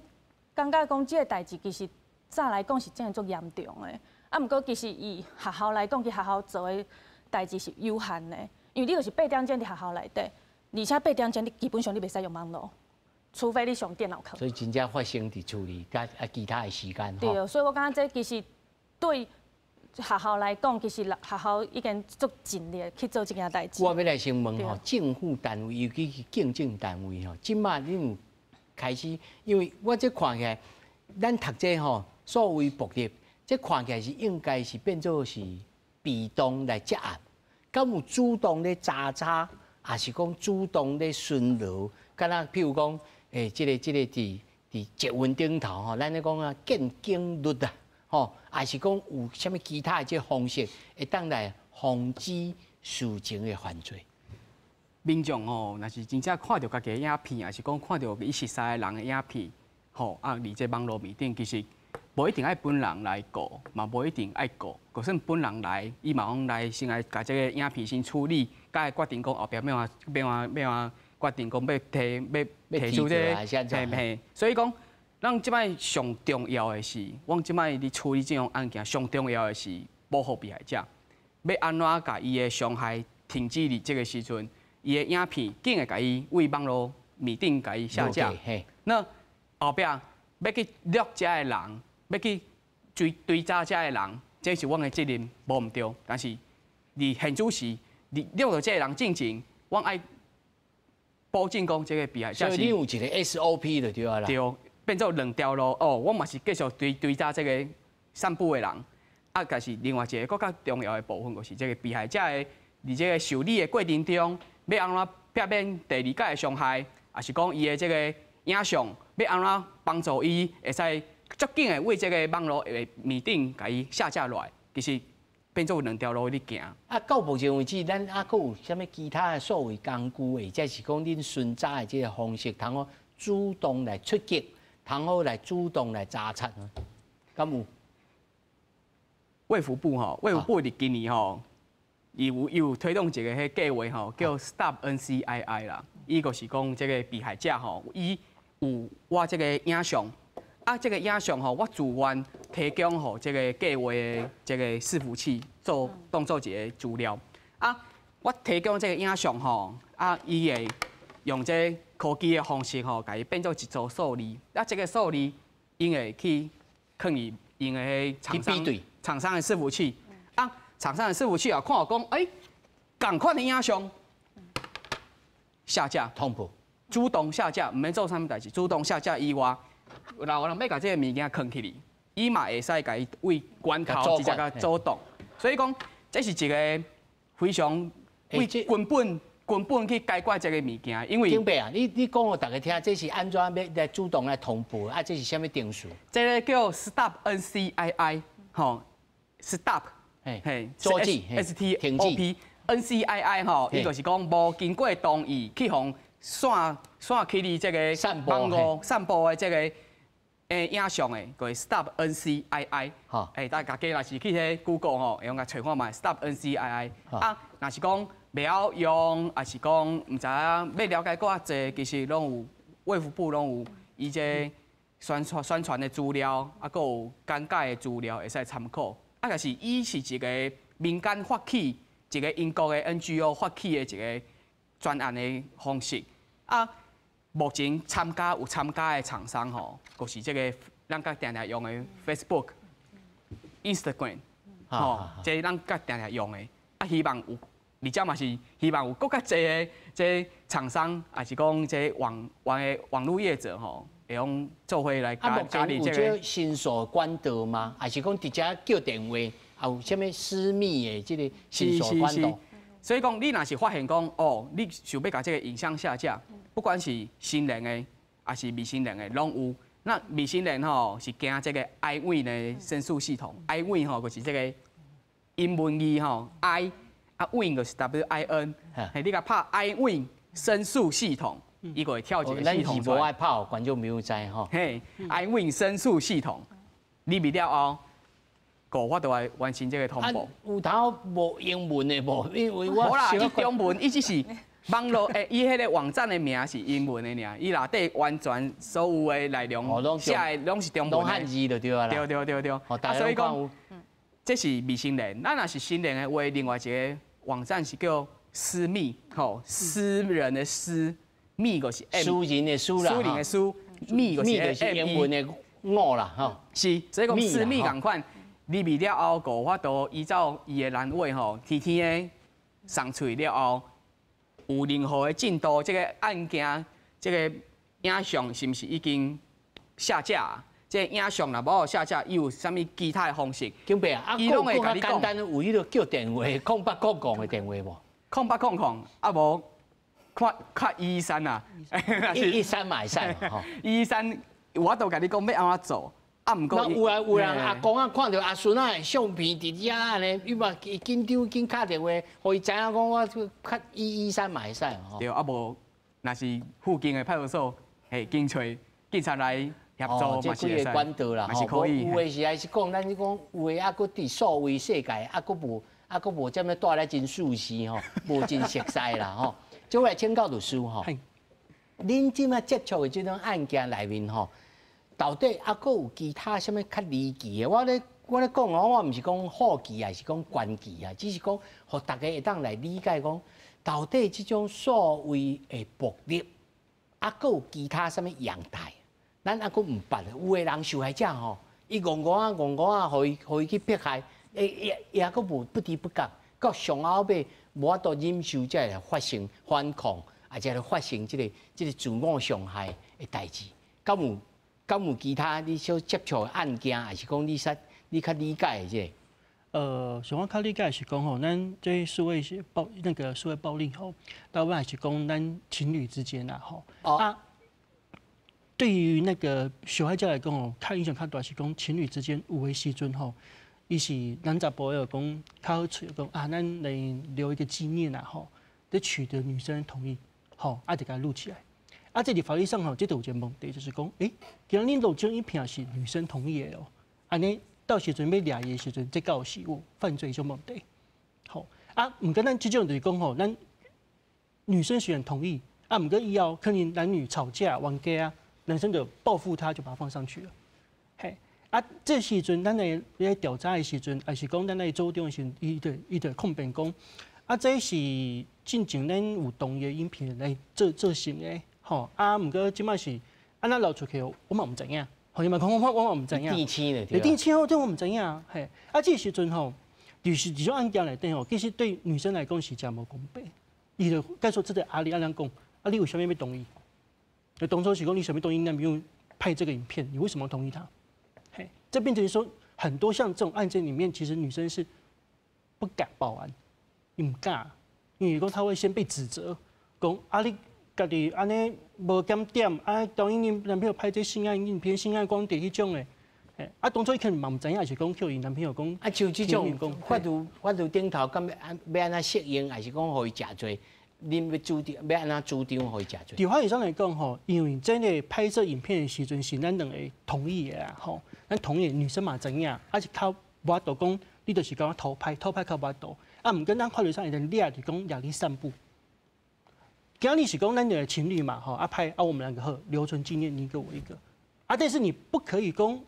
感觉讲这个代志其实早来讲是真的足严重的。啊，毋过其实以学校来讲，去学校做的代志是有限的，因为你就是八点钟伫学校内底，而且八点钟你基本上你袂使用网路，除非你上电脑课。所以真正发生伫厝里，佮啊其他的时间。对，所以我感觉这其实对学校来讲，其实学校已经足尽力去做这件代志。我欲来先问吼，政府单位，尤其是警政单位吼，这马恁有开始，因为我这看起来，咱读这吼数位暴力，这看起来是应该是变做是被动来接案，敢有主动咧查查，抑是讲主动咧巡逻？敢若譬如讲，欸，这个伫捷运顶头吼，咱咧讲啊，见警率啊。吼，抑是讲有啥物其他的这方式，会当来防止事情的犯罪？民众吼，若是真正看著家己的影片，抑是讲看著伊熟似的人的影片，吼啊，伫这网路面顶，其实无一定爱本人来告，嘛无一定爱告，就算本人来，伊嘛拢来先来共这个影片先处理，才会决定讲后壁欲按欲按欲按决定讲欲提欲提出这个，嘿嘿，所以讲。咱这摆上重要的是，阮这摆伫处理这种案件，上重要的是保护被害者。欲按怎共伊的伤害停止伫这个时阵，伊的影片紧会共伊对网路面顶共伊下架。那后壁欲去掠遮的人，欲去追追查遮的人，这是阮的责任，无毋对。但是伫现此时，伫掠著这个人进前，阮爱保证讲这个被害者是。所以你有一个 SOP 就对啦。对。变做两条路哦，我嘛是继续追追查这个散布的人，啊，但是另外一个阁较重要的部分，就是这个被害者的伫这个受理的过程中，欲按怎避免第二摆的伤害，抑是讲伊的这个影像，欲按怎帮助伊会使足紧的对这个网路的面顶共伊下架落来，其实变做两条路咧行。啊，到目前为止，咱犹阁有啥物其他的数位工具，或者是讲恁巡查的这个方式，通好主动来出击？通好来主动来查察，敢有？卫福部吼，卫福部伫今年吼，伊有推动一个彼计划吼，叫 Stop NCII 啦。伊就是讲这个被害者吼，伊有我这个影像，啊，这个影像吼，我自愿提供予这个计划的这个伺服器做当做一个资料。啊，我提供这个影像吼，啊，伊会用这个科技的方式吼，共伊变做一组数字，啊，这个数字𪜶会去囥伫𪜶的厂商厂商的伺服器，啊，厂商的伺服器啊，看著讲，欸，仝款的影像下架通报，主动下架，毋免做啥物代志，主动下架以外，若有人欲共这个物件囥起去，伊嘛会使共伊对源头直接共阻断。所以讲，这是一个非常对根本。根本去解决这个物件，因为景伯啊，你讲予大家听，这是按怎欲来主动来通报啊？这是啥物程序？这个叫 Stop NCII，吼，Stop，嘿，阻止，S T O P N C I I 吼，伊就是讲无经过同意去予散散去你这个网路散布的这个影像的，叫 Stop NCII。大家家若是去彼 Google 吼，会用共揣看觅 Stop NCII。啊，若是讲袂晓用，抑是讲毋知影欲了解阁较济，其实拢有卫福部拢有伊这宣传宣传的资料，啊，阁有简介的资料会使参考。啊，但是伊是一个民间发起，一个英国的 NGO 发起的一个专案的方式。啊，目前参加有参加的厂商吼，就是这个咱较定定用的 Facebook、Instagram，吼，这咱较定定用的。啊，希望有，而且嘛是希望有阁较济的这厂商，抑是讲这网网的网路业者吼，会用做伙来加加入这个。有申诉管道吗？抑是讲直接叫电话，也有啥物私密的这个申诉管道？所以讲，你若是发现讲，哦，你想欲共这个影像下架，不管是成人的，抑是未成年的，拢有。那未成年吼是经这个 iWin 的申诉系统，iWin 吼就是这个英文字吼 I，啊 Win 就是 WIN，嘿，你共拍 iWin 申诉系统，伊就会跳一个系统出来。咱是无爱拍，观众朋友知吼。嘿，iWin 申诉系统，入去了后，阁有法度来完成这个通报。有头无英文的无？因为我无啦，伊中文，伊只是网路诶，伊彼个网站的名是英文的尔，伊内底完全所有的内容写的拢是中文。拢汉字就对啊啦。对对对对。啊，所以讲，这是未成年，咱若是成年的话，另外一个网站是叫私密，吼，私人的私，密就是 M，私人的私啦，私人的私，密就是英文的我啦，吼。是，所以讲私密仝款。入去了后，阁有法度依照伊的栏位吼，天天的送出了后，有任何的进度，这个案件，这个影像是毋是已经下架？这个影像若无下架，伊有啥物其他的方式？景伯啊，伊拢会共你讲。简单，有彼个叫电话，0800的电话无？ 0800，啊无，看较113啊，113嘛会使吼， 113有法度共你讲欲按怎做。啊，毋过有啊，有人阿公啊，看著阿孙仔的相片伫遮按呢，伊嘛紧张紧敲电话，予伊知影讲我较113嘛会使吼。对，啊无，若是附近的派出所，嘿，紧揣警察来协助嘛是会使。管道啦，嘛是可以。有的是还是讲，咱讲有的犹阁伫数位世界，犹阁无这么蹛咧真舒适吼，无真熟似啦吼。这我来请教律师吼，恁这马接触的这种案件内面吼，到底犹阁有其他啥物较离奇的？我咧讲哦，我毋是讲好奇，抑是讲悬奇啊，只是讲予大家会当来理解讲，到底这种所谓的暴力，犹阁有其他啥物样态？咱犹阁毋捌。有的人受害者吼，伊戆戆啊戆戆啊，予伊去迫害，伊犹阁无不知不觉，到上后尾无法度忍受才会发生反抗，或者来发生这个自我伤害的代志，敢有？敢有其他你所接触的案件，抑是讲你较理解的这个？像我较理解是讲吼，咱这数位是暴那个数位暴力吼，大部分还是讲咱情侣之间啦吼。啊，对于那个受害者来讲吼，较影响较大是讲情侣之间有的时阵吼，伊是咱查埔的讲较好揣讲啊，咱来留一个纪念啦吼，得取得女生同意，吼，啊，就共录起来。啊，这伫法律上吼，这就有一个问题，就是讲，欸，既然恁录这影片是女生同意的哦，按呢到时阵欲掠伊的时阵，这敢有是有犯罪这种问题。吼，啊，毋过咱这种就是讲吼，咱女生虽然同意，啊，毋过以后可能男女吵架、冤家啊，男生就报复他，就把他放上去了。嘿，啊，这时阵咱来咧调查的时阵，抑是讲咱来做证的时阵，伊就控辩讲，啊，这是进前咱有同意的影片来做做成的。吼，啊，毋过这摆是按怎流出去，我嘛毋知影。吼，伊嘛讲我嘛毋知影。电青的，对。电青哦，这我毋知影。嘿，啊，这时阵吼，就是这种案件内底吼，其实对女生来讲是真无公平。伊就该说这个阿里按怎讲，啊，你为啥物欲同意？当初是讲你啥物同意男朋友拍这个影片，你为什么同意他？嘿，这变成说很多像这种案件里面，其实女生是不敢报案，毋敢，因为讲她会先被指责，讲啊你家己按呢无检点，啊同意你男朋友拍这性爱影片、性爱光碟彼种的，啊当初伊可能嘛毋知影，是讲叫伊男朋友讲，啊像这种法律法律顶头，敢欲按欲按怎适用，抑是讲予伊食罪？恁欲主張欲按怎主張予伊食罪？佇法律上來講吼，因為這个拍攝影片的時陣是咱兩个同意的啦，吼，咱同意女生嘛知影，啊是較無法度講，你就是講偷拍，偷拍較無法度。啊，毋過咱法律上會當掠就講掠你散布。今日是講咱兩个情侶嘛，吼，啊拍啊我們兩個好留存紀念，你一個我一個。啊，但是你不可以講，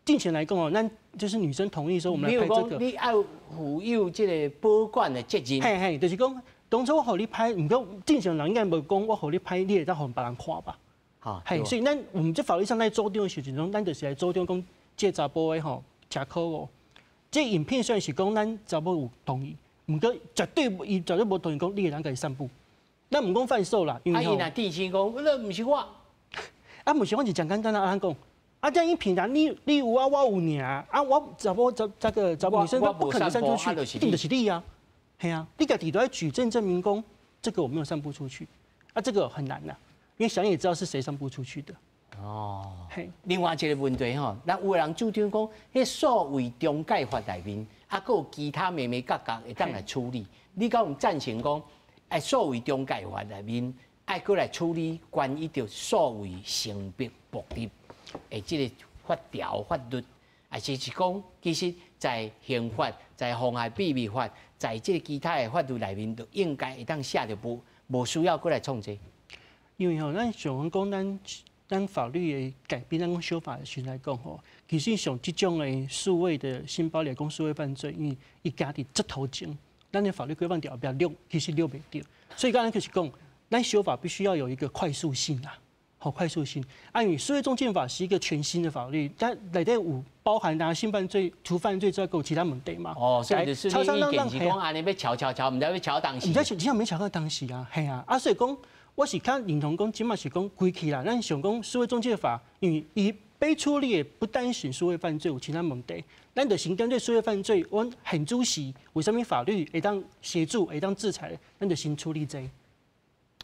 進前來講哦，咱就是女生同意說我們來拍這個。你愛負有這个保管的責任。嘿嘿，就是講。當初我予你拍，毋過正常人應該無講我予你拍，你會當予別人看吧？嘿，所以咱我們這法律上來主張的時陣，咱就是來主張講，這查埔的吼，誠可惡。這影片雖然是講咱查某有同意，毋過絕對伊絕對無同意講你會當共伊散布。咱毋講販售啦，因為啊，伊若堅持講，那毋是我，啊，毋是我是誠簡單啊，按怎講？啊，這影片啊，你有啊，我有爾啊，我查某這這個查某女生都不可能散出去，一定就是你啊。嘿啊，你家己都愛舉證證明講，這個我沒有散布出去，啊，這個很難啦，因為想也知道是誰散布出去的。哦，嘿。另外一个問題吼，咱有的人主張講，彼數位中介法內面，啊，閣有其他眉眉角角會當來處理。你敢有贊成講，愛數位中介法內面愛閣來處理關於著數位性別暴力的這个法條法律，還是是講其實在刑法、在妨害秘密法、在這个其他的法律內面，都應該會當寫著無需要閣來創這。因為吼，咱想講咱法律的改變，咱講修法的時來講吼，其實像這種的數位的性暴力，講數位犯罪，因為伊家己這頭前，咱的法律規範佇後壁掠，其實掠袂著。所以剛才就是講，咱修法必須要有一個快速性啊，好快速性。啊，因為數位中介法是一個全新的法律，但內底有包含啊性犯罪、除犯罪之外，有其他問題嘛。哦，所以就是你意見是講按呢欲喬喬喬，毋知欲喬當時。毋知真正欲喬到當時啊，係啊，啊所以講。我是較認同講，這馬是講規氣啦。咱想講數位中介法，因為伊被處理的不單是數位犯罪，有其他問題。咱就先針對數位犯罪，阮現主時為啥物法律會當協助、會當制裁，咱就先處理這個。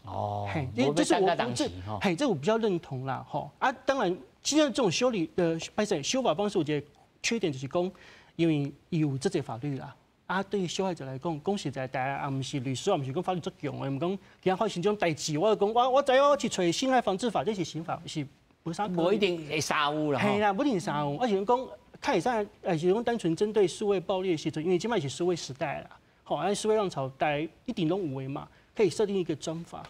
哦，嘿，這是我這嘿，這我比較認同啦，吼啊，當然，現在這種修理的歹勢修法方式，我覺得缺點就是講，因為伊有這個法律啦。啊，對於受害者來講，講實在，大家也毋是律師，也毋是講法律足強的，毋講今仔發生這種代誌，我就講我知影我去揣性害防治法，這是刑法，是無啥。無一定會殺有啦。嘿啦，無一定殺有，而且講較會使，還是講單純針對數位暴力的時陣，因為這擺是數位時代啦，吼，啊，數位浪潮，大家一定攏有的嘛，可以設定一個專法。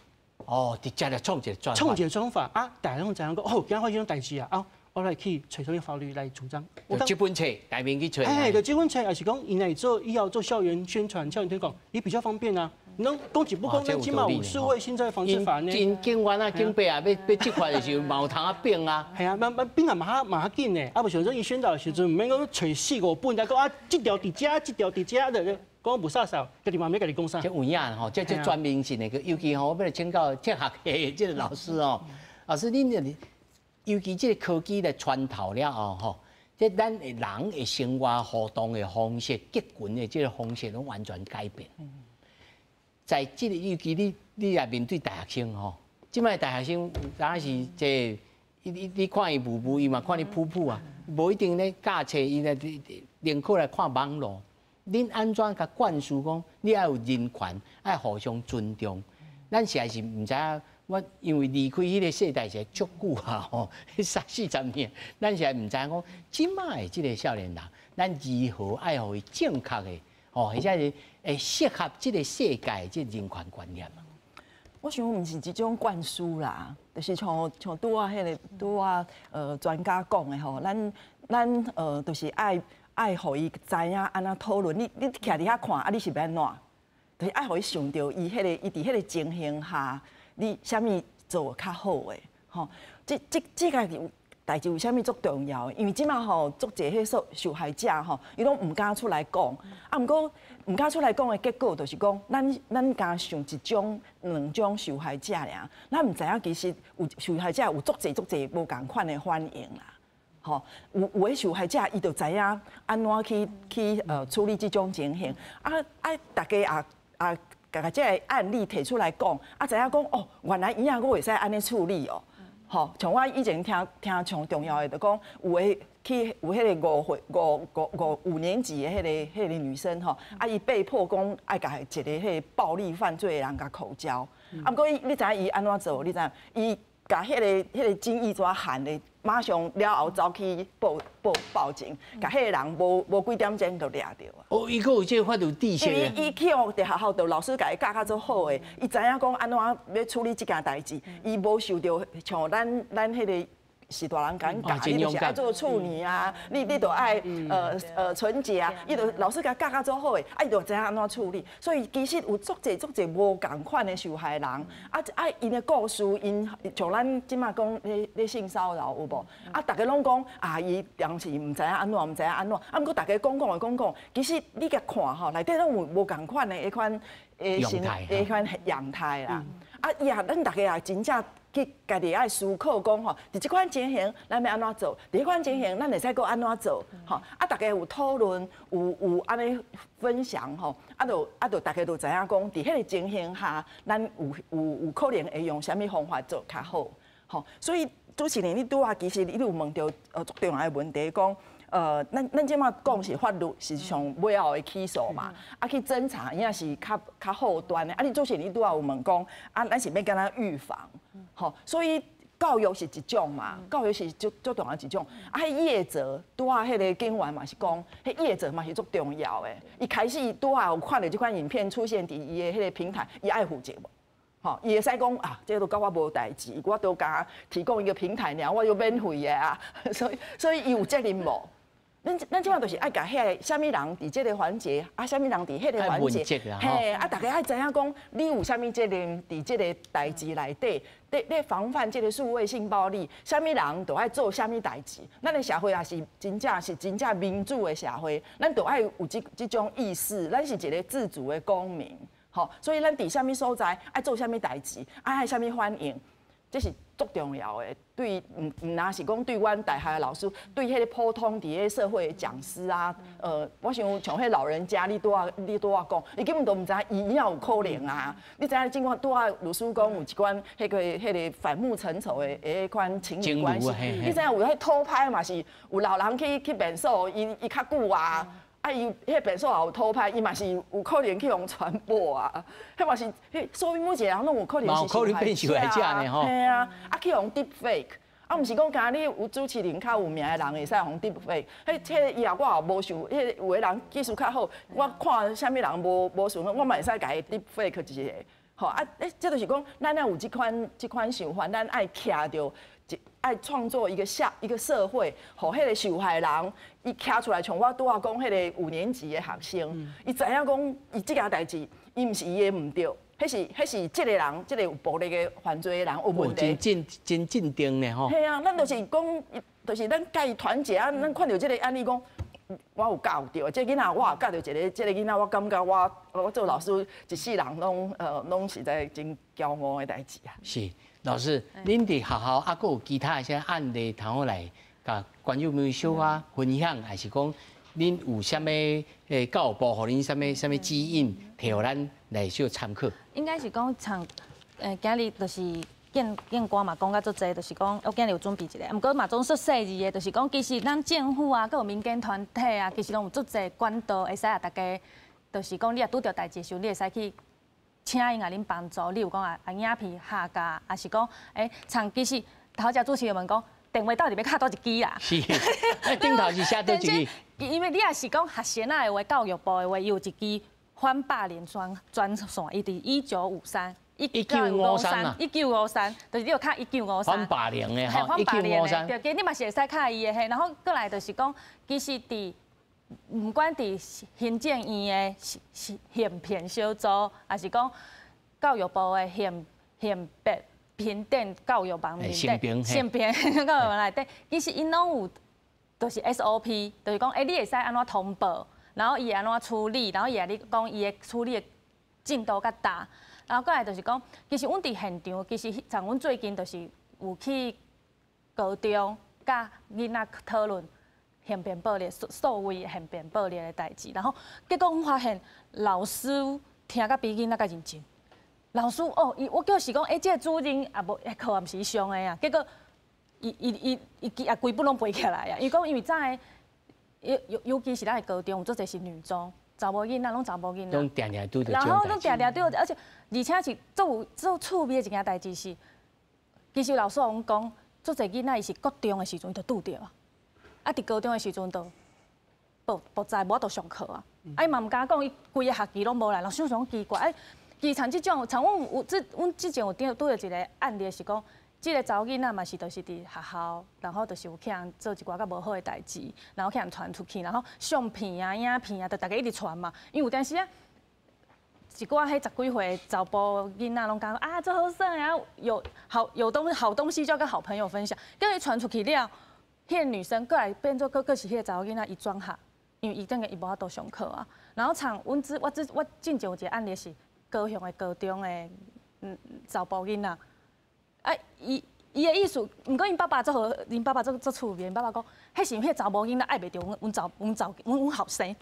哦，直接來創一個專。創一個專法啊，大家攏知影講，哦，今仔發生這種代誌啊，啊。我來去揣啥物法律來主張？這本冊內面去揣。哎，就這本冊，也是講，伊來做以後做校園宣傳、校園推廣，也比較方便啊。你講講一不講，咱起碼有數位性侵防治法呢。警警員啊，警察啊，欲執法的時候，嘛有通啊變啊。係啊，慢慢變啊，嘛較嘛較緊的。啊，無像說伊宣導的時陣，毋免講揣四五本，來講啊，這條佇遮，這條佇遮的，講霧煞煞，家己嘛欲家己講啥。這有影吼，這這全面性的，尤其吼，我欲來請教哲學系這个老師哦，老師恁尤其這个科技來穿透了後吼，這咱的人的生活互動的方式、結群的這个方式攏完全改變。在這个尤其你也面對大學生吼，這擺大學生有當時這個，你看伊霧霧，伊嘛看你噗噗啊，無一定咧教冊，伊咧寧可來看網路。恁按怎共灌輸講，你愛有人權，愛互相尊重。咱實在是毋知影。我因為離開彼个世代是足久啊，吼，三四十年，咱實在毋知影講，這擺的這个少年人，咱如何愛予伊正確的，吼，或者是會適合這个世界的這人權觀念。我想毋是這種灌輸啦，就是像拄仔彼个拄仔專家講的吼，咱就是愛予伊知影按怎討論。你徛佇遐看，啊，你是欲按怎？就是愛予伊想著伊彼个伊佇彼个情形下。你啥物做較好的？吼，這個代誌為啥物足重要？因為這馬吼足濟彼受害者吼，伊攏毋敢出來講。啊，毋過毋敢出來講的結果，就是講咱敢想一種、兩種受害者爾，咱毋知影其實有受害者有足濟足濟無仝款的反應啦。吼，有的受害者伊就知影按怎去處理這種情形。啊啊，大家也。共這个案例提出來講，啊，知影講哦，原來伊樣閣會使按呢處理哦，吼，像我以前聽聽上重要的，就講有的去有彼個五歲五五五五年級的彼個女生吼，啊，伊被迫講愛共一个彼個暴力犯罪的人共口交，啊，毋過伊你知影伊按怎做？你知影？伊共彼個精液紙含的，馬上了後走去報警，共彼個人無幾點鐘就掠著啊！哦，伊閣有這個法律知識。因為伊去予佇學校就老師共伊教較足好的，伊知影講按怎欲處理這件代誌，伊無受著像咱彼個是大人共教，你就是愛做處女啊，你就愛純潔啊，伊就老師共教較足好的，啊伊就知影按怎處理。所以其實有足濟足濟無仝款的受害人，啊𪜶的故事，𪜶像咱這馬講咧性騷擾有無？啊，逐家攏講啊，伊當時毋知影按怎，毋知影按怎，啊，毋過逐家講講的講講，其實你共看吼，內底攏有無仝款的彼款的心，彼款樣態啦。啊，伊也咱逐家也真正去家己愛思考講吼，佇這款情形，咱欲按怎做？佇彼款情形，咱會使閣按怎做？吼，啊，逐家有討論，有按呢分享吼，啊，就逐家都知影講，佇彼個情形下，咱有可能會用啥物方法做較好？吼，所以主持人你拄仔其實你有問著足重要的問題，講咱這馬講是法律是上尾後的起訴嘛，啊去偵查伊也是較後端的。啊，你主持人你拄仔有問講，啊，咱是欲按怎預防？吼，所以教育是一種嘛，教育是足足重要一種。啊，彼業者拄仔彼個警員嘛是講，彼業者嘛是足重要的。伊開始拄仔有看著這款影片出現佇伊的彼個平台，伊愛負責無？吼，伊會使講啊，這個都佮我無代誌，我都共提供一個平台爾，我就免費的啊。所以伊有責任無？咱這馬就是愛共彼个啥物人佇這個環節，啊，啥物人佇彼個環節，嘿，啊，逐家愛知影講，你有啥物責任佇這個代誌內底，咧防範這個數位性暴力，啥物人就愛做啥物代誌。咱的社會也是真正是真正民主的社會，咱就愛有這種意識，咱是一個自主的公民，吼，所以咱佇啥物所在愛做啥物代誌，愛啥物反應，這是足重要的。對，毋若是講對阮大學的老師，對彼個普通佇咧社會的講師啊，我想像彼老人家，你拄仔講，伊根本都毋知影伊有可能啊。你知影這款拄仔律師講有一款彼個反目成仇的彼款情侶關係，你知影有彼偷拍嘛是有老人去便所，伊較久啊。啊，伊彼便所也有偷拍，伊嘛是有可能去予傳播啊。彼嘛是，所以每一個人攏有可能是受害者呢吼。嘿啊，啊去予 deep fake，啊毋是講干焦你有主持人較有名的人會使予 deep fake。彼以後我也無想，彼個有的人技術較好，我看啥物人無順我嘛會使共伊 deep fake 一下。吼啊，欸，這就是講，咱愛有這款想法，咱愛徛著。愛創造一個社會，予彼個受害人，伊徛出來，像我拄仔講彼個五年級的學生，伊知影講，伊這件代誌，伊毋是伊的毋對，彼是這個人，這個有暴力的犯罪的人有問題。真真真鎮定呢吼。嘿啊，咱就是講，就是咱共伊團結啊，咱看著這個案例講，我有教著，這個囡仔我也教著一個，這個囡仔我感覺我做老師一世人攏實在真驕傲的代誌啊。是。老師，恁佇學校猶閣有其他一些案例通好來共觀眾朋友小可分享，還是講恁有啥物教育部予恁啥物啥物指引，提予咱來小參考？應該是講像今日就是警官嘛講甲足濟，就是講我今日有準備一下，毋過嘛總說細膩的，就是講其實咱政府啊，閣有民間團體啊，其實攏有足濟管道會使予大家，就是講你若拄著代誌的時陣，你會使去請𪜶共恁幫助。例如講啊，影片下架，抑是講像其實頭才主持人問講，電話到底欲敲佗一支啦？是，頂頭是寫佗一支？因為你若是講學生仔的話，教育部的話，伊有一支反霸凌專線，伊佇1953。1953啊！ 1953，就是你有敲1953。反霸凌的吼，1953。對，其實你嘛是會使敲伊的嘿。然後過來就是講，其實佇毋管佇行政院的性平小組，抑是講教育部的性別平等教育網內底，性平教育網內底，其實𪜶攏有，就是 SOP，就是講，你會使按怎通報，然後伊會按怎處理，然後伊會共你講伊的處理的進度較大。然後過來就是講，其實阮佇現場，其實像阮最近就是有去高中佮囡仔討論性別暴力、數位性別暴力的代誌，然後結果阮發現老師聽甲比囡仔較認真。老师哦，伊我叫是讲，欸，这个主任也无课也毋是伊上的啊，结果伊伊伊伊也规本拢背起来啊。伊讲因为早的，尤其是咱的高中，有足济是女中，查某囡仔拢查某囡仔，拢定定拄著。然后拢定定拄，而且而且是足有足趣味的一件代志是，其实老师阮讲，足济囡仔伊是国中的时阵就拄著啊，啊，伫高中的时阵就无在无法度上课啊，啊，伊嘛毋敢讲，伊规个学期拢无来，老师想讲奇怪，哎。其实这种，像阮有这，阮之前有拄著一个案例是讲，这个查某囡仔嘛是就是伫学校，然后就是有去人做一寡较无好的代志，然后去人传出去，然后相片啊、影片啊，就大家一直传嘛。因为有当时啊，一寡彼十几岁查埔囡仔拢讲啊，足好耍啊，有好有东好东西就要跟好朋友分享，结果传出去了，彼个女生过来变做阁阁是彼个查某囡仔伊转学，因为伊等于伊无法度上课啊。然后像阮之我之我进前有一个案例是。高雄的高中的查埔囡仔，啊，伊伊的意思，毋过𪜶爸爸足好，𪜶爸爸足足趣味，𪜶爸爸讲，彼是彼个查某囡仔爱袂著阮阮查阮查阮阮后生，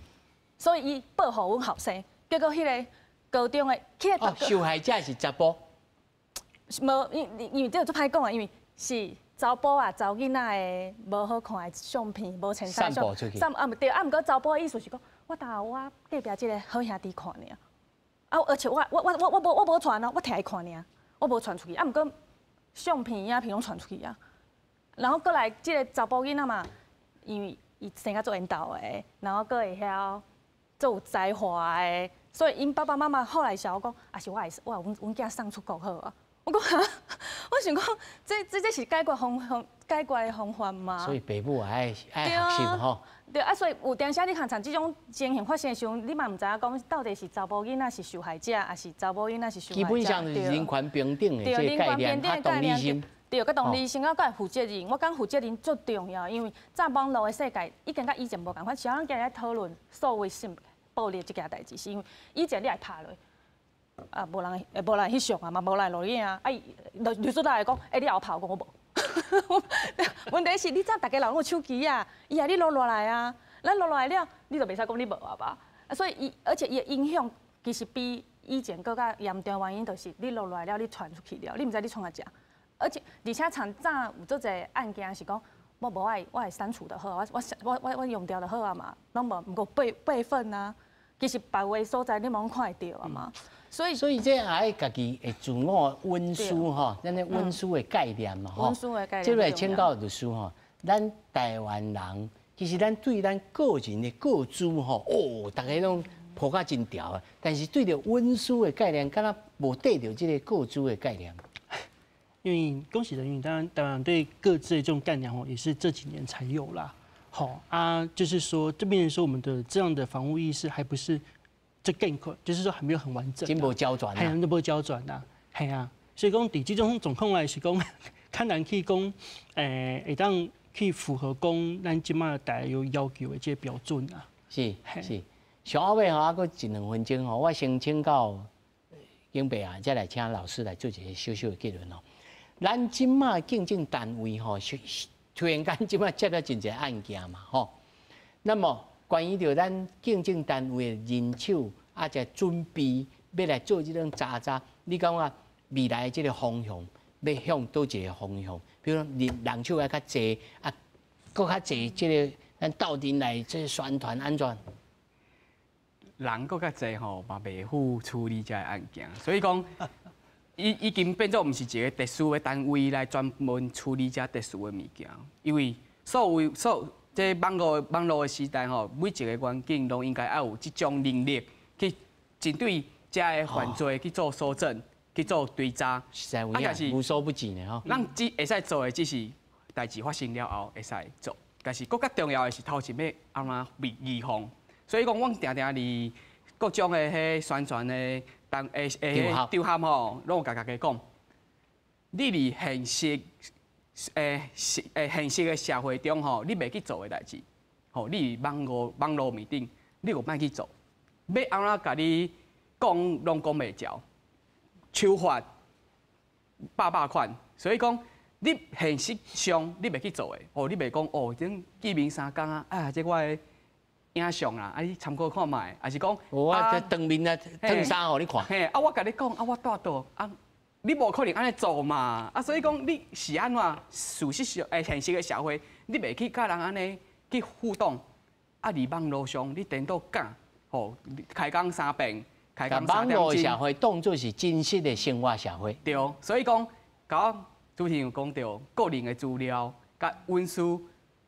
所以伊报予阮后生，结果彼个高中的，彼个哦，受害者是查埔，无，因因为这个足歹讲啊，因为是查埔啊，查某囡仔的无好看的相片，无穿衫散布出去，散啊毋对，啊毋过查埔的意思是讲，我逐我隔壁这个好兄弟看尔。啊！而且我我我我我无我无传哦，我摕来看尔，我无传出去。啊，毋过相片、影片拢传出去啊。然后阁来这个查埔囡仔嘛，因为伊生较足缘投的，然后阁会晓足有才华的，所以𪜶爸爸妈妈后来想讲，啊是我会我阮阮囝送出国好啊。我讲哈，我想讲，这这这是解决方方解决的方法吗？所以爸母爱爱学习吼。对啊，所以有当时你看像这种情形发生的时阵，你嘛毋知影讲到底是查某囡仔是受害者，还是查某囡仔是受害者。基本上是人权平等的这个概念，啊，同理心。对，佮同理心啊，佮负责任。我讲负责任足重要，因为早网路的世界已经佮以前无仝款。像咱今日讨论数位性暴力这件代志，是因为以前你爱拍落。啊，无人会，无人翕相啊嘛，无人录影啊。啊，律师来讲，欸，你也有拍我，我无。问题是，你早逐家人拢有手机啊，伊啊，你录落来啊，咱录落来了，你就袂使讲你无啊吧？啊，所以伊，而且伊的影响其实比以前阁较严重的原因，就是你录落来了，你传出去了，你毋知你创啥食。而且，而且像早有足济案件是讲，我无爱，我会删除就好，我我我我我用掉就好啊嘛，拢无，毋过备备份啊，其实别个所在你嘛拢看会著啊嘛。所以，所以这也爱家己会自我稳输吼，咱的稳输的概念嘛吼。稳输的概念。这个请教律师吼，咱台湾人其实咱对咱个人的个资吼，哦，大家拢抱甲真牢啊。但是对著隐私的概念，敢若无缀著这个个资的概念。因为恭喜人员，当然当然对个资的这种概念吼，也是这几年才有啦。好啊，就是说这边说我们的这样的防护意识还不是。这更快，就是说还没有很完整，真无周全，还有无周全呐，系啊，所以讲伫这种状况来是讲，较难去讲，会当去符合讲咱这马大家有要求的这个标准啊。是是，上后尾吼，还阁一两分钟吼，我先请教景伯啊，再来请老师来做一个小小的结论哦。咱这马警政单位吼，突然间这马接了真济案件嘛吼，那么。关于著咱警政单位的人手啊，在准备欲来做这种查查，你感觉未来这个方向欲向佗一个方向？比如讲人人手爱较济啊，阁较济这个咱斗阵来这个宣传按怎？人阁较济吼，嘛袂赴处理这个案件，所以讲，已已经变做毋是一个特殊的单位来专门处理这特殊的物件，因为所有所。这网路网路的时代吼，每一个员警拢应该爱有这种能力去针对这个犯罪去做搜证、去做追查。实在有影，无所不至呢吼。咱只会使做的只是代志发生了后会使做，但是阁较重要的是头前欲按怎预预防。所以讲，阮定定伫各种的彼宣传的当诶诶场合吼，拢有共大家讲，你伫现实。诶，现现实的社会中吼，你袂去做的代志，吼，你伫网路网路面顶，你就莫去做。欲按怎共你讲，拢讲袂著，手法百百款，所以讲，你现实上你袂去做的，吼，你袂讲哦，这见面三工啊，啊，这我的影相啦，啊你參考看覓，還是講我這當面啊，脫衫予你看。嘿，啊我共你講，啊我蹛佗，啊你無可能按呢做嘛，啊所以講你是按怎？事實上，現實的社會，你袂去佮人按呢去互動，啊佇網路上你顛倒敢，吼開講三遍，開講三點。網路社會當作是真實的生活社會。對，所以講，佮主持人有講著，個人的資料佮隱私，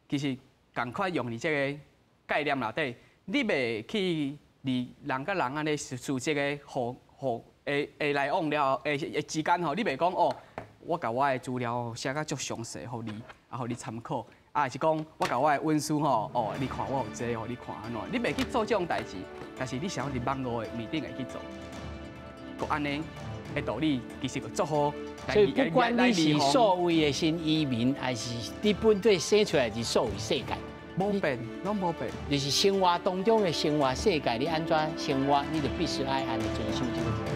其實仝款用佇這个概念內底，你袂去佇人佮人按呢實質的互互會會來往了會會之間吼，你袂講哦，我共我的資料寫甲足詳細，予你，啊，予你參考，啊，還是講我共我的隱私吼，哦，你看我有這個，予你看按怎，你袂去做這種代誌，但是你想欲佇網路的面頂會去做，閣按呢的道理，其實就足好。所以不管你是數位的新移民，還是你本底生出來佇數位世界。無變，攏無變。就是生活當中的生活世界，你按怎生活，你就必須愛按呢遵守這个。